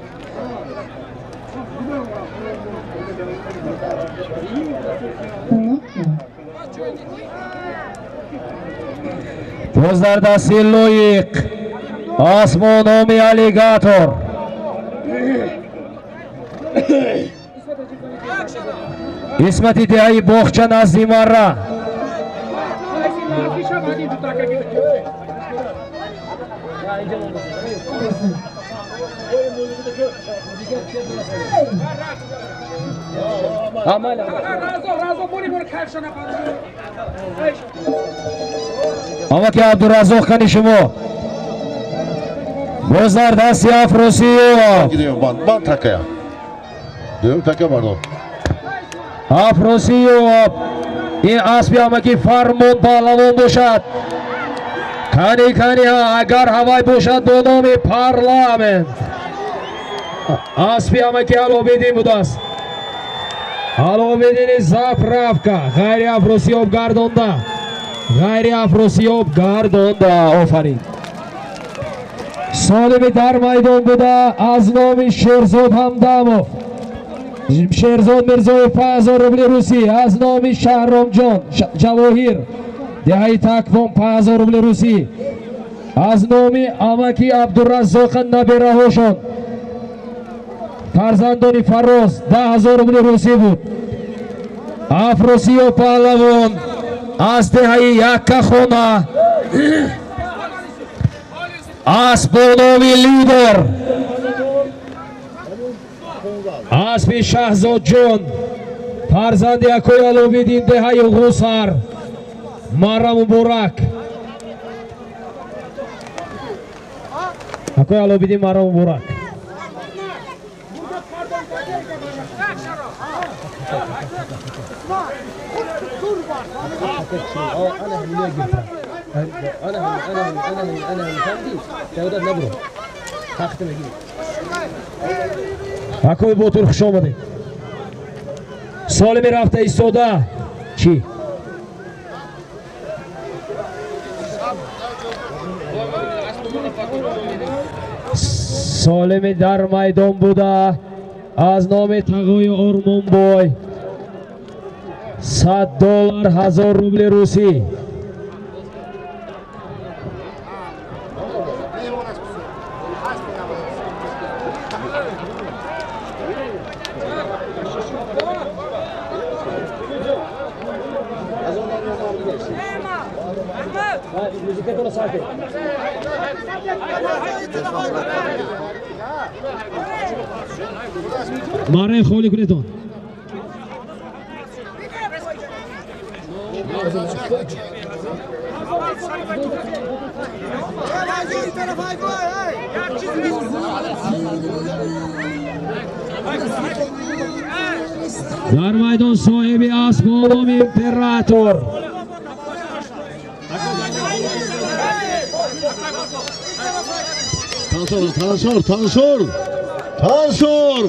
S4: боз дар дасти лоиқ асмо номи аллигатор. Исмати деҳаи боғча назди марра. Амаки Абдураззоқ кани шумо. Боз дар дасти Афросиёб.
S1: Банд такая. Дуюм така бардор.
S4: Афросиёб. Ин аспи амаки Фармон паҳлавон бошад. Кани кани агар ҳавай бошад бо номи парламент. Аспи амаки Аловиддин будааст. Аловиддини заправка ғайри Афросиёб гардонда. Ғайри Афросиёб гардонда. Офарин. Солими дар майдон буда аз номи Шерзод Ҳамдамов. Шерзод Мирзоев 5000 рубли русӣ аз номи Шаҳромҷон Ҷавоҳир деҳаи Таквон 5000 рубли русӣ аз номи амаки Абдураззоқа набераҳошон фарзандони Фароз 10000 рубли русӣ буд. Афросиёб паҳлавон аз деҳаи Яккахона асп бо номи Лидер, аспи Шаҳзодҷон фарзанди акои Аловиддин деҳаи Ғусар. Мара муборак. Акои Аловиддин мара муборак. Акои Ботур хуш омадед. Солими рафта истода чӣ? Солими дар майдон буда аз номи тағои Ормонбой $100 1000 рубли русӣ. Мараи холӣ кунедон. Дар майдон соҳиби асп бо номи Император.
S1: Тансор, тансор, тансор, тансор.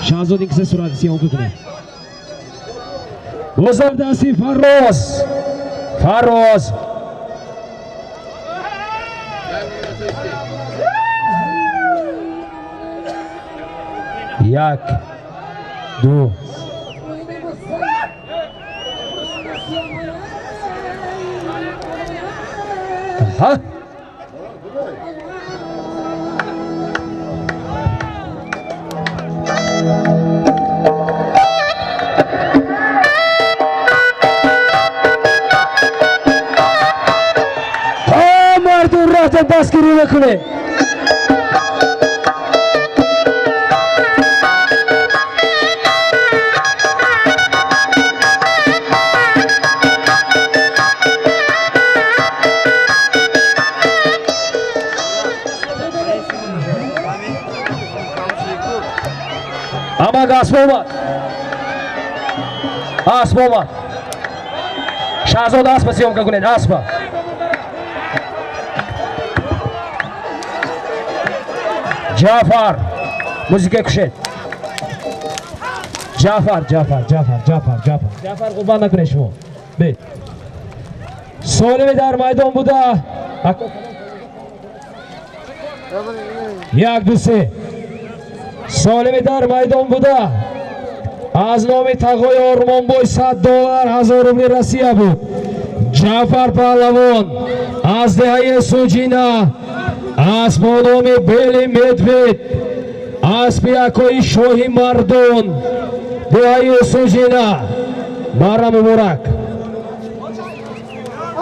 S4: Шаҳзод ин киса сурати сиём бикунад. Боз дар дасти Фарроз. Фарроз. Як, ду. Аҳа.
S7: съёмка кунед. Амак асп омад. Асп омад. Шаҳзод, аспа съёмка кунед, аспа. Ҷафар, музика кушед. Ҷафар, Ҷафар, Ҷафар, Ҷафар, Ҷафар. Ҷафар, қурбон накунед шумо. Бед. Солими дар майдон буда. Як, ду, се. Солими дар майдон буда. Аз номи тағои Ормонбой $100, 1000 рубли Россия буд. Ҷафар паҳлавон аз деҳаи Суҷина, асп бо номи Бели Медвед, аспи акои Шоҳи Мардон, деҳаи Суҷина. Мара муборак.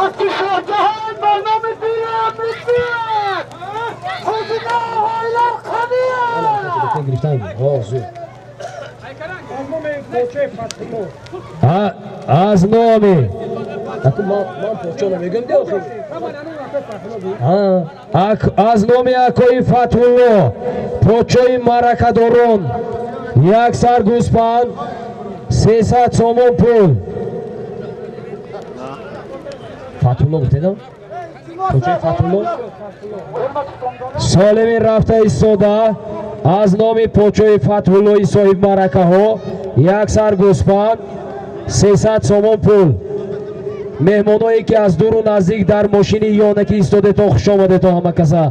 S6: Аспи Шоҳҷаҳон ба номи Бели Медвед. Ҳозина ҳойлар қавия.
S4: Аз номи аз номи акои Фатҳулло, подшоҳи маъракадорон, як сар гӯспанд, 300 сомон пул. Фатҳулло гуфтедам? Подшоҳи Фатҳулло? Солими рафта истода аз номи подшоҳи Фатҳуллои соҳибмаъракаҳо як сар гӯспанд, 300 сомон пул. Меҳмоное ки аз дуру наздик дар мошини ёнаки истодето, хуш омадето ҳама каса.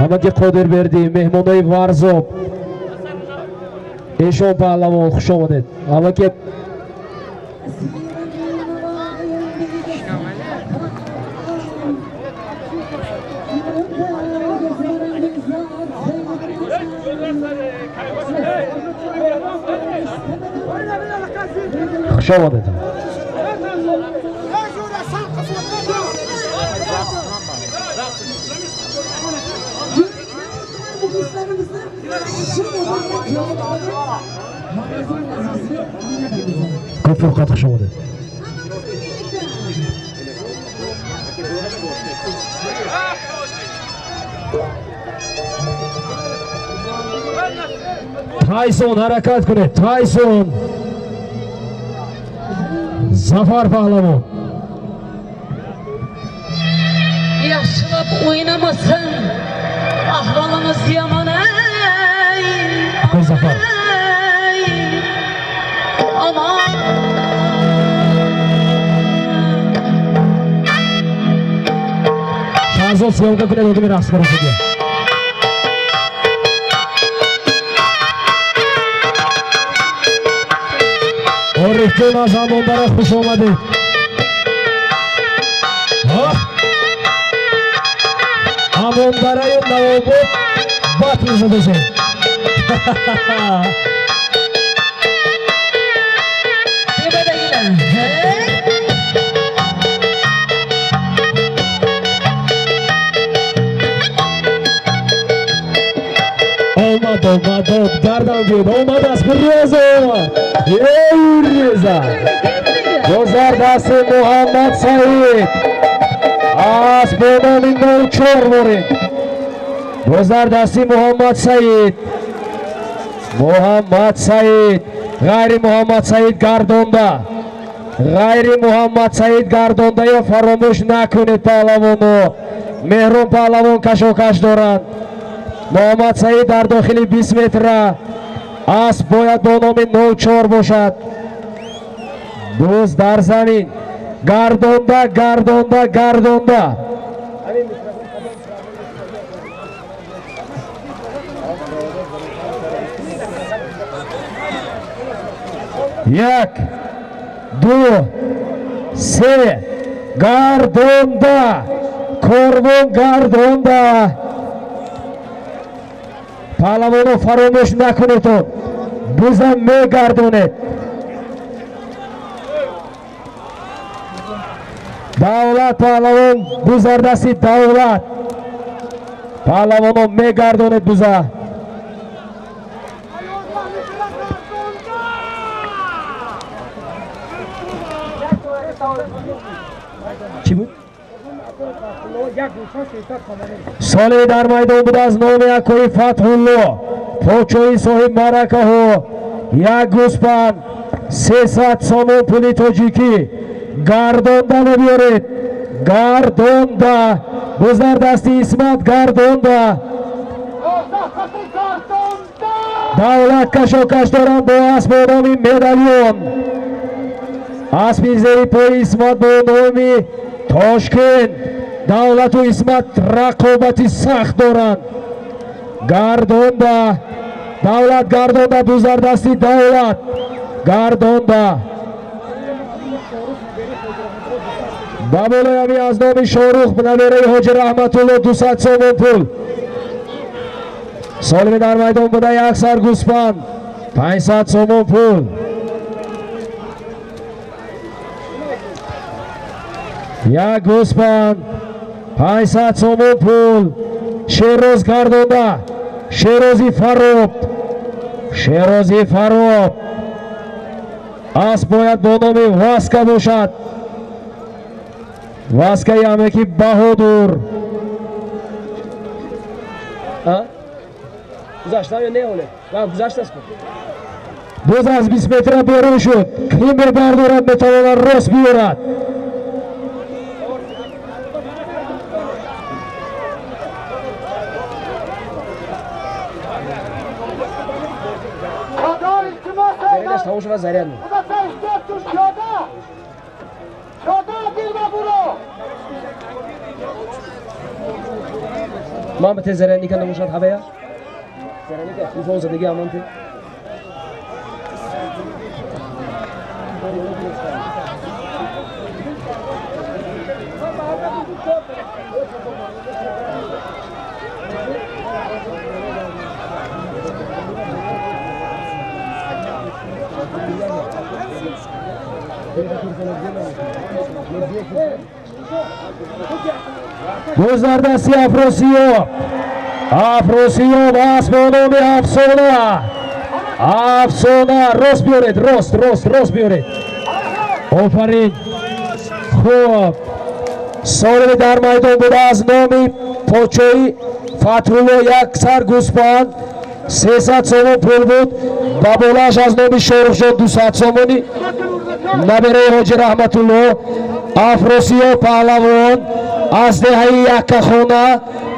S4: Ҳамаки Қодирбердӣ, меҳмонои Варзоб, Эшон паҳлавон, хуш омадед. Ҳамаки хуш омадед. Ko'p furqat, xush омадед. Тайсон, ҳаракат кунед. Тайсон. Зафар паҳлавон.
S9: Yaxşılab oynamasın, ahvalımız yaman ey.
S4: Akay Зафар.
S9: Aman.
S4: Шаҳзод, съёмка кунед одами рақсгарофига. Орифҷон аз Амондара, хуш омадед. Амондараю Навобод батл задошем. Омад, омад, гардан биёд, омад аспи Реза. Эй, Реза. Гузар дасти Муҳаммад Саид. Асп бо номи 04 ворид. Гузар дасти Муҳаммад Саид. Муҳаммад Саид. Ғайри Муҳаммад Саид гардонда. Ғайри Муҳаммад Саид гардонда ё фаромӯш накунед паҳлавоно. Меҳрон паҳлавон кашокаш доранд. Муҳаммад Саид дар дохили 20 метра. Асп бояд бо номи 04 бошад. Буз дар замин. Гардонда, гардонда, гардонда. Як, ду, се, гардонда. Корвон гардонда. Паҳлавоно, фаромӯш накунедон. Бузам мегардонед. Давлат паҳлавон, буз дар дасти Давлат.
S7: Паҳлавоно, мегардонед буза. Чӣ буд? Соле дар майдон буда аз номи акои Фатҳулло, подшоҳи соҳиб маъракаҳо, як гӯспанд, 300 сомон пули тоҷикӣ. Гардонда мебиёред, гардонда. Буз дар дасти Исмат, гардонда. Давлат кашокаш доранд бо асп бо номи Медальон. Аспи зери пои Исмат бо номи Тошкент. Давлату Исмат рақобати сахт доранд. Гардонда, Давлат, гардонда. Буз дар дасти Давлат, гардонда. Ба болои ҳами аз номи Шорух, набераи ҳоҷи Раҳматулло, 200 сомон пул. Солими дар майдон буда, як сар гӯспанд, 500 сомон пул. Як гӯспанд, 500 сомон пул. Шероз, гардонда. Шерози Фароб, Шерози Фароб. Асп бояд бо номи Васка бошад. Васкаи амеки Баҳодур. Гузашта ё не? Оле гузаштаст. Боз аз 20 метра берун шуд. Кӣ мебардорад, метавонад рост биёрад. Тамом шава, заряд. Ман ба те зарядника намошад, ҳавая зарядника телефон задагӣ амон те. Боз дар дасти Афросиёб. Афросиёб, асп бо номи Афсона. Афсона, рост биёред, рост, рост, рост биёред. Офарин. Хуб, солими дар майдон буда аз номи подшоҳи Фатҳулло, як сар гӯспанд, 300 сомон пул буд. Ба болааш аз номи Шорухҷон 200 сомонӣ, набераи ҳоҷи Раҳматулло. Афросиёб паҳлавон аз деҳаи Яккахона,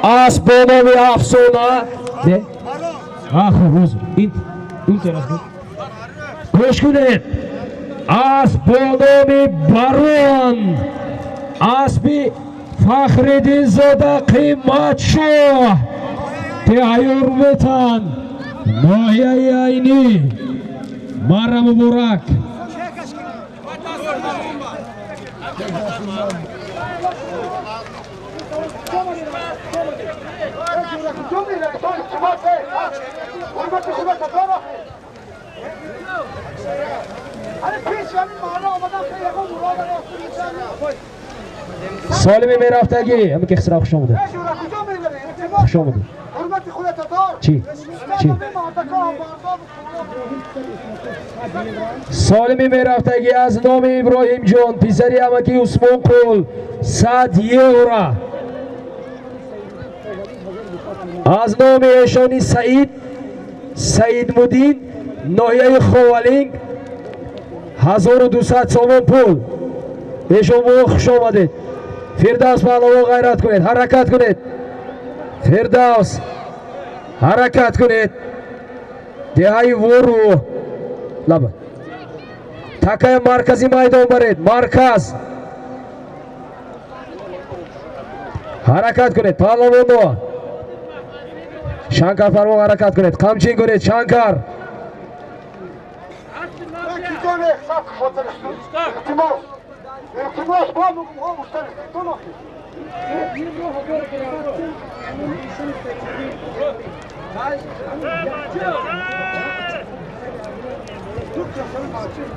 S7: асп бо номи Афсона. Хуб, гӯш кунед. Асп бо номи Барон, аспи Фахриддинзода Қиматшоҳ, деҳаи Урметан, ноҳияи Айнӣ. Марра муборак. Солими мерафтагӣ, ҳама ки хисра, хуш омадед, хуш омадед. Чӣ, чӣ? Солими мерафтагӣ аз номи Иброҳимҷон, писари амаки Усмонқул, 100 евро. Аз номи эшони Саид Саидмуддин, ноҳияи Ховалинг, 1200 сомон пул. Эшон хуш омадед. Фирдавс паҳлавон, ғайрат кунед, ҳаракат кунед. Фирдавс, ҳаракат кунед. Деҳаи Вору лаба, такая маркази майдон баред, марказ. Ҳаракат кунед, паҳлавоно. Шанкар фармон, ҳаракат кунед, қамчин кунед, Шанкар.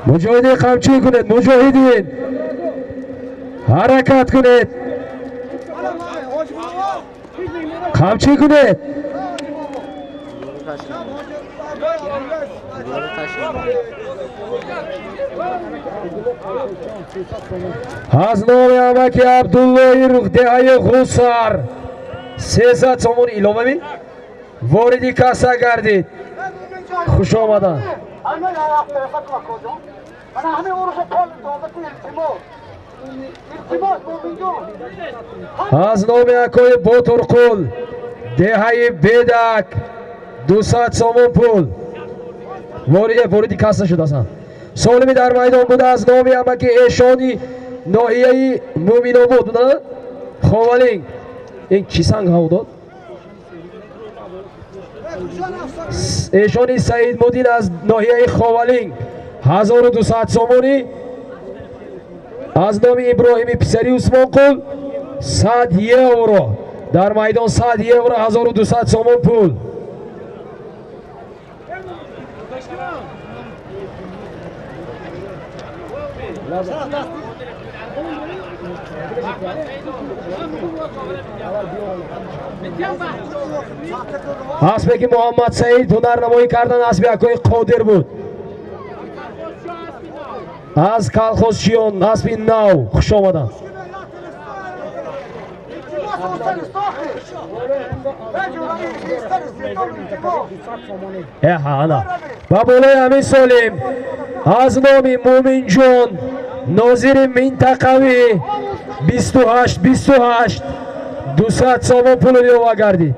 S7: Муҷоҳидин, қамчин кунед, муҷоҳидин, ҳаракат кунед. Қамчӣ кунед. Аз номи амаки Абдуллои Рухдеҳаи Ғусар 300 сомон иловами вориди касса гардид. Хуш омаданд. Аз номи акои Ботурқул деҳаи Бедак 200 сомон пул вориди касса шудасан. Солими дар майдон буда аз номи амаки эшони ноҳияи Мӯминобод Ховалинг. Ин чӣ санг ҳаво дод? Эшони Саидмуддин аз ноҳияи Ховалинг 1200 сомонӣ. Аз номи Иброҳими писари Усмонқул 100 евро. Дар майдон 100 евро 1200 сомон пул. Аспе ки Муҳаммад Саид ҳунарнамоӣ кардан аспи акои Қодир буд. Аз колхозчиён аспи нав хуш омаданд. Ана ва болои ҳамин солим аз номи Мӯминҷон нозири минтақавӣ 28 28 200 сомон пул илова гардид.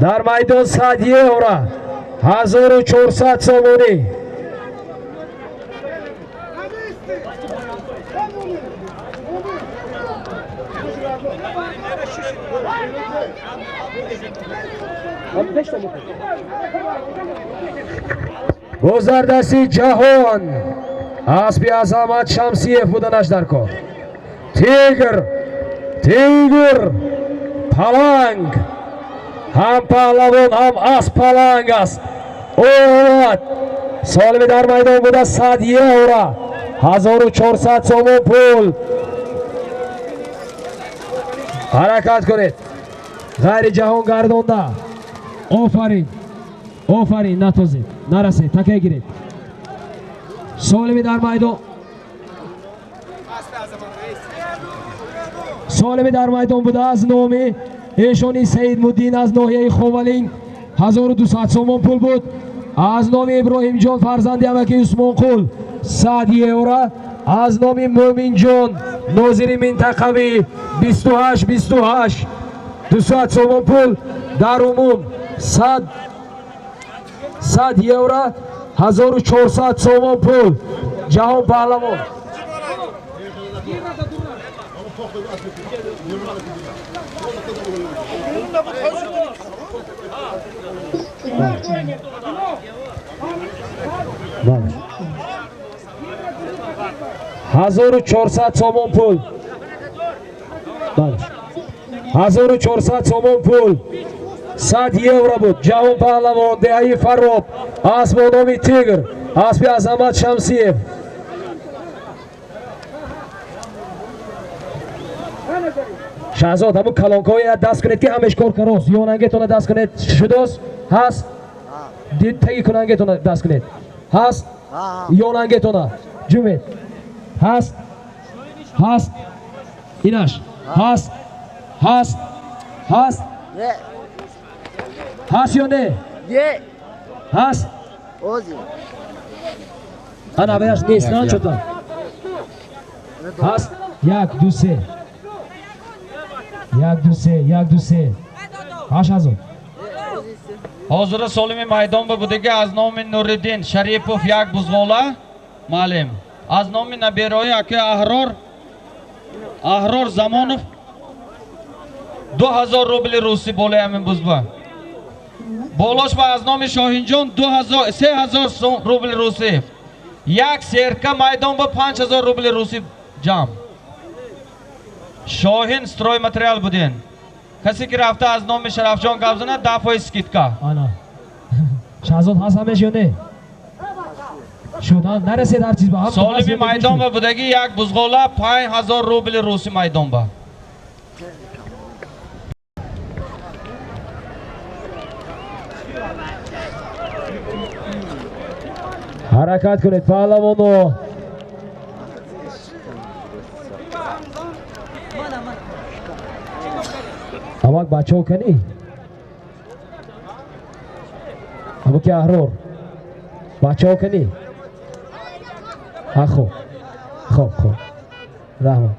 S7: Дар майдон 100 евро 1400 сомонӣ. Бозардасти ҷаҳон аспи Азамат Шамсиев буданаш дар кор. Тигр, тигр, паланг, ҳам паҳлавон ҳам асп паланг аст. Омад солими дар майдон буда 100 евро 1400 сомон пул. Ҳаракат кунед, ғайри ҷаҳон гардонда. Офарин, офарин, натозед, нарасед, такай гиред. Солими дар майдон, солими дар майдон буда аз номи эшони Саидмуддин аз ноҳияи Ховалинг 1200 сомон пул буд. Аз номи Иброҳимҷон фарзанди амаки Усмонқул 100 евро. Аз номи Мӯминҷон нозири минтақавӣ 28 28 200 сомон пул. Дар умум 100 евро 1400 сомон пул. Ҷаҳон паҳлавон. Бале. 1400 сомон пул. Бале. 1400 сомон пул. 100 евро буд. Ҷаҳон паҳлавон деҳаи Фароб асп бо номи Тигр, аспи Азамат Шамсиев. Шаҳзод, ҳамун калонкҳоя даст кунед ки ҳамеш кор карост. Ёнангетона даст кунед. Шудост? Ҳаст? Таги кунангетона даст кунед. Ҳаст? Ёнангетона ҷумед. Ҳаст? Ҳаст? Инаш ҳаст? Ҳаст? Ҳаст? Ҳаст ё не? Ҳаст? Ана ваяш нест, на чота. Ҳаст? 1 2 3 1 2 3 1 2 3 8000.
S10: Ҳозира солими майдон ба будаги аз номи Нуриддин Шарипов як бузғола маълим, аз номи наберои аки Аҳрор Аҳрор Замонов 2000 рубли русӣ болои ҳамин бузба. Болош ба аз номи Шоҳинҷон 2000 3000 рубли русӣ. Як серка майдон ба 5000 рубли русӣ ҷамъ. Шоҳин стройматериал будин. Касе ки рафта аз номи Шарафҷон гап занад 10% скидка.
S7: Ана. Шаҳзод ҳаст ҳамеш ё не? Шуд, нарасед ҳар чиз ба ҳам.
S10: Солими майдон ба будаги як бузғола 5000 рубли русӣ майдон ба.
S7: Ҳаракат кунед, паҳлавоно. Амак бачаҳо кани? Амаки Аҳрор. Бачаҳо кани? Ха, хоб. Хоб, хоб. Раҳмат.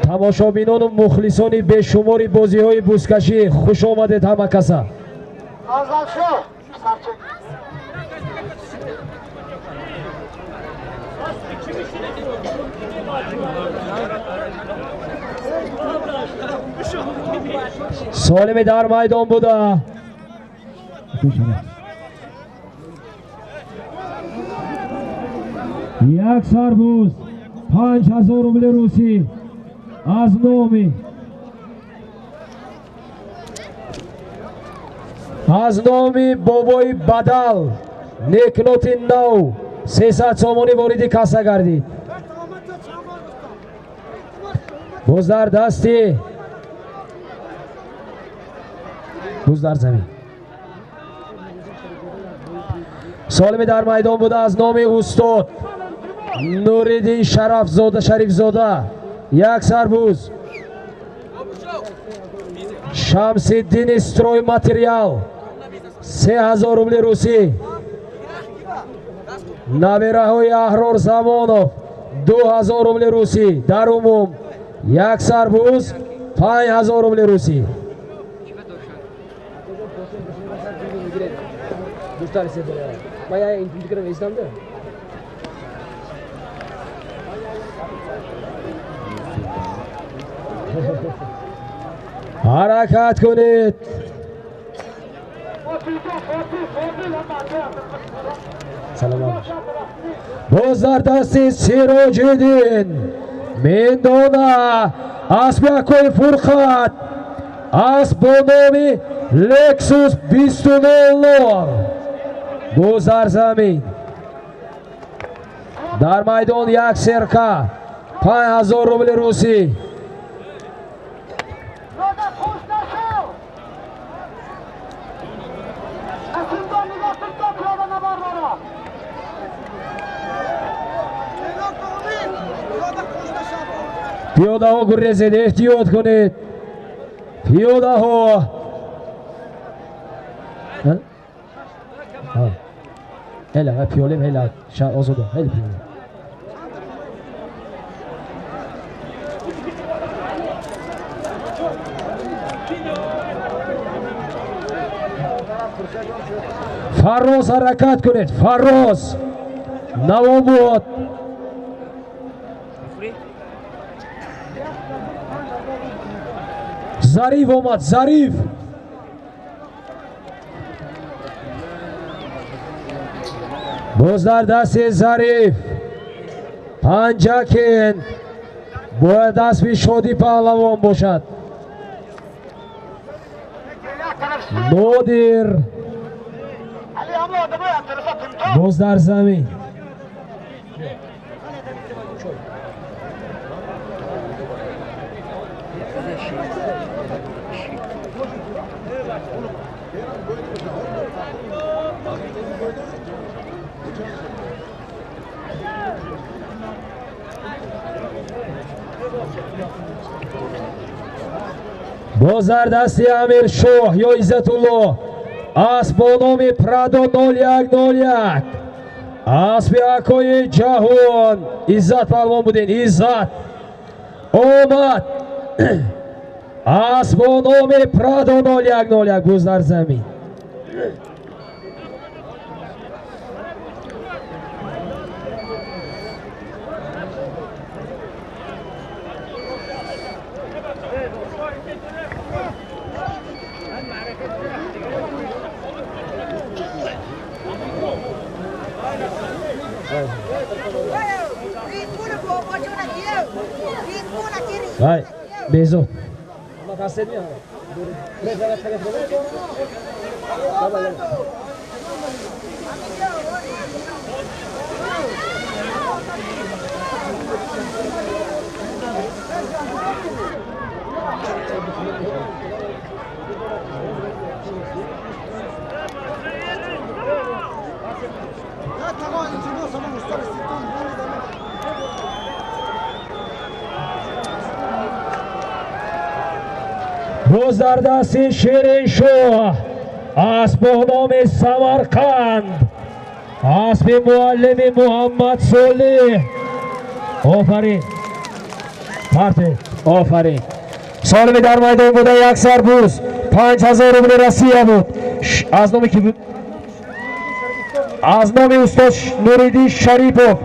S7: Тамошобинону мухлисони бешумори бозиҳои бузкашӣ, хуш омадед ҳама каса. Солими дар майдон буда. Як сарбуз 5000 рубли русӣ аз номи бобои Бадал некноти нав 300 сомонӣ вориди касса гардид. Боз дар дасти, боз дар замин. Солими дар майдон буда аз номи устод Нуриддин Шарафзода Шарифзода як сарбуз. Шамсиддини стройматериал 3000 рубли русӣ. Набираҳои Аҳрор Замонов 2000 рубли русӣ. Дар умум як сарбуз 5000 рубли русӣ. Ҳаракат кунед. Саломат. Боз дар дасти Сироҷиддин Мендона асби акои Фурқат, асб бо номи Лексус 2000. Боз дар замин. Дар майдон як серка 5000 рубли русӣ. Пиёдаҳо гурезед, эҳтиёт кунед. Пиёдаҳо. Ҳела, пиёлем, ҳела, озода, ҳела пиёлем. Фарроз ҳаракат кунед, Фарроз. Навобод. Зариф омад, Зариф. Боз дар дасти Зариф. Панҷакин бояд аспи Шодӣ паҳлавон бошад. Нодир боз дар замин. Боз дар дасти Амиршоҳ ё Иззатулло асб бо номи Прадо 0101. Аспи акои ҷаҳон Иззат паҳлавон будин. Иззат омад. Асб бо номи Прадо 0101 боз дар замин. Вай, Безод. Буз дар дасти Шириншоҳ, асп бо номи Самарқанд, аспи муаллими Муҳаммад Солиҳ. Офарин, парте, офарин. Солими дар майдон буда як сар буз, 5000 рубли Россия буд. Аз номи ки буд? Аз номи устод Нуриддин Шарипов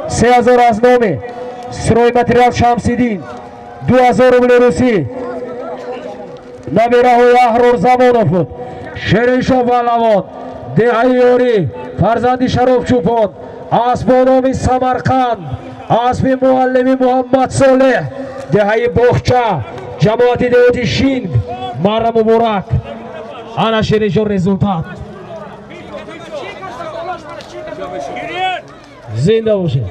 S7: 3000, аз номи стройматериал Шамсиддин 2000 рубли русӣ. Набираҳои Аҳрор Замонов буд. Шириншоҳ паҳлавон, деҳаи Ёрӣ, фарзанди Шароф Чӯпон, асп бо номи Самарқанд, аспи муаллими Муҳаммад Солеҳ, деҳаи Боғча, ҷамоати деҳоти Шинг. Мара муборак. Ана Шириншоҳ, результат. Зинда бошед.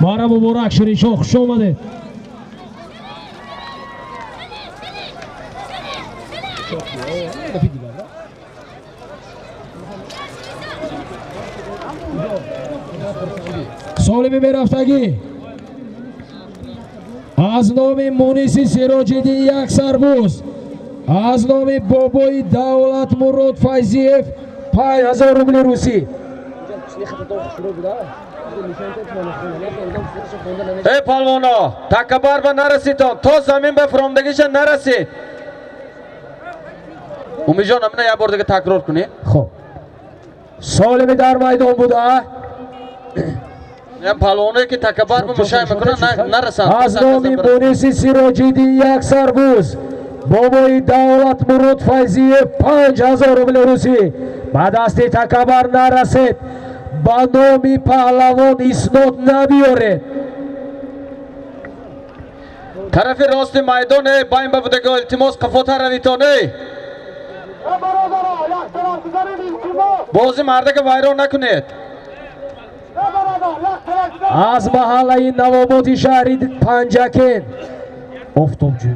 S7: Мара муборак, Шириншоҳ, хуш омадед. Солими мерафтагӣ аз номи Муниси Сироҷиддин як сарбуз, аз номи бобои Давлат Мурод Файзиев 5000 рубли русӣ.
S10: Эй палвоно, такабар ба нарасидон, то замин ба фуромдагиша нарасид. Умиҷон, амина як бор дига такрор кунед.
S7: Хоб, солими дар майдон буда
S10: палвоное ки такабар ба мушай мекунанд, нарасанд.
S7: Аз номи Муниси Сироҷиддин як сарбуз, бобои Давлат Мурод Файзиев 5000 рубли русӣ. Ба дасти такабар нарасед, ба номи паҳлавон иснод набиёред.
S10: Тарафи рости майдон, эй байн ба будаго, илтимос, қафотар равитон, эй бози мардака вайрон накунед.
S7: Аз маҳаллаи Навободи шаҳри Панҷакент Офтобҷӯ.